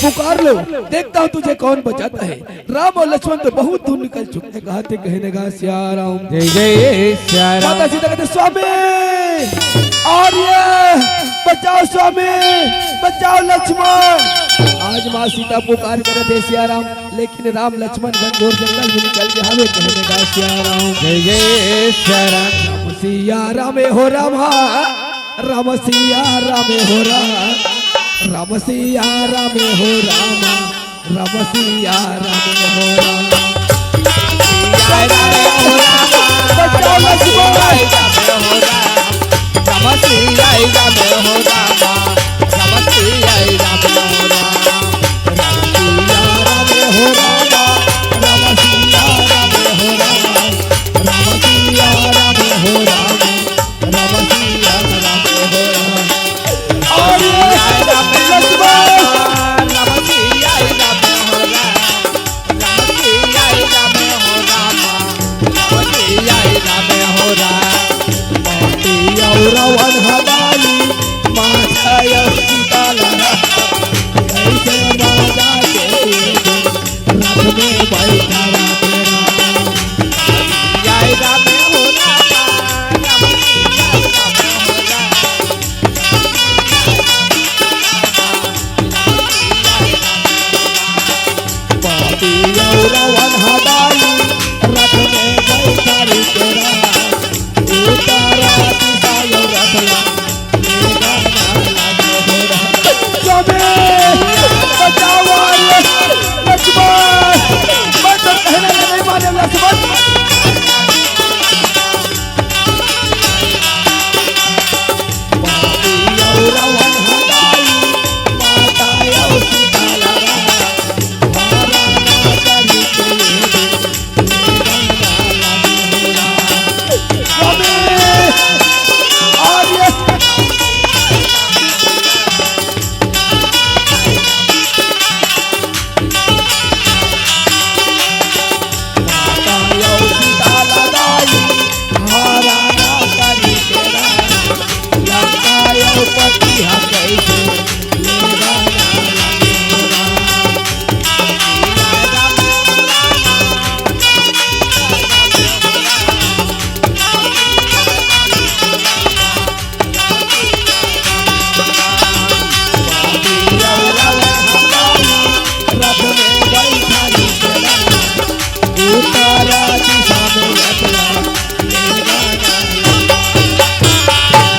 पुकार लो, देखता हूँ तुझे कौन बचाता है। राम और लक्ष्मण तो बहुत दूर निकल चुके हैं, कहाथे कहे नगा सियाराम। जय जय सियाराम। माता सीता कथे, "स्वामी, आर्य, बचाओ स्वामी, बचाओ लक्ष्मण।" आज माँ सीता पुकार करत हे सियाराम, लेकिन राम लक्ष्मण घनघोर जंगल में निकल गे हवे, कहे नगा सियाराम। जय जय सियाराम। राम सिया राम हो रामा, राम सिया राम हो राम, राम सिया राम हो रामा। राम सिया राम हो राम। सिया राम हो राम। बचाओ लक्ष्मण। राम सिया राम हो राम। राम सिया राम हो राम। राम सिया राम हो राम। राम सिया राम हो राम। राम सिया राम हो राम। राम सिया राम हो राम। राम सिया राम हो राम। अरे लक्ष्मण। रावण हमारी माता सीता लगा, कैसे माता के रथ में बैठा राम। पापी रावण हमारी रथ में बैठा रे तेरा, उतारा दिशायो रथ ला, स्वामी, बचाओ रे। सुबह, मैं तो कहने लगा, नहीं माने वाला सुबह।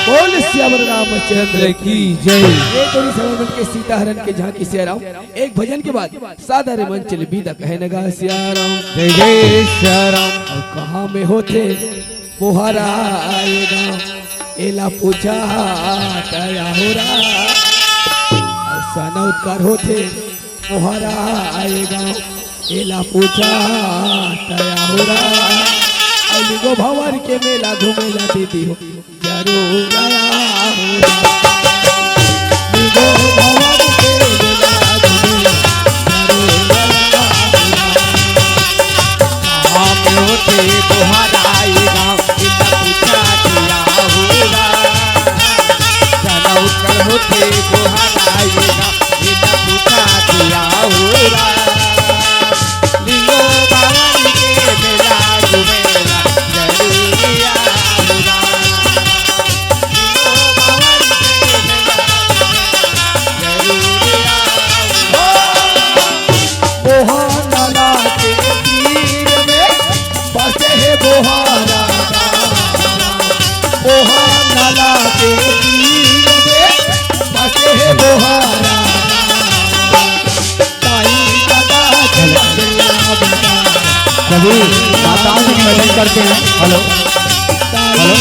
बोल सियावर रामचंद्र की जय। ये तो नहीं समझ में के सीता हरण के झांकी सिया राम। एक भजन के बाद साधारण मन चले बीदा कहे नगा सिया राम। जय जय सिया राम। अब कहाँ में होथे मोहरा आए गाँव, एला पूछा तया हो रहा। अब सनौत कर होथे मोहरा आए गाँव, एला पूछा तया हो रहा। अब लिंगो भंवर के मेला घूमेला दीदी हो। जरूर आया हो। निगो भवन के गुलाब में जरूर आया हो। कहाँ पे होथे बोहराए गाँव, इतना पूछा दिया होगा। चला उतर होथे बोहराए गाँव, इतना पूछा दिया होगा। लिंगो भवन के मेला घूमेला जरूर आया होगा। बोहा नाला के तीर में बसे हे बोहारा। बोहा नाला के तीर में बसे हे बोहारा। सभी माताओं से निवेदन करते हैं। हेलो, हेलो,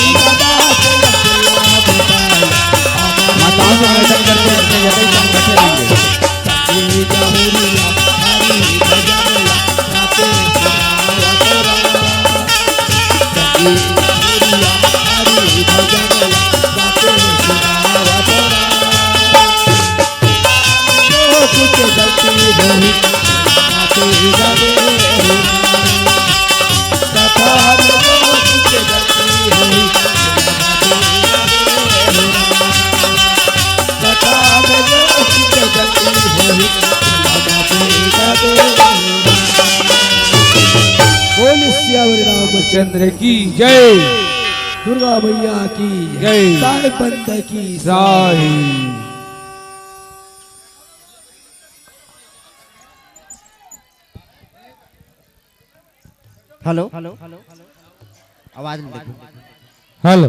माताओं से निवेदन करते हैं, अपने जगह पर बैठे रहेंगे। बोल सियावर रामचंद्र की जय, दुर्गा मैया की जय। साईं बंदा की साईं। हेलो, आवाज नहीं देखो। हेलो।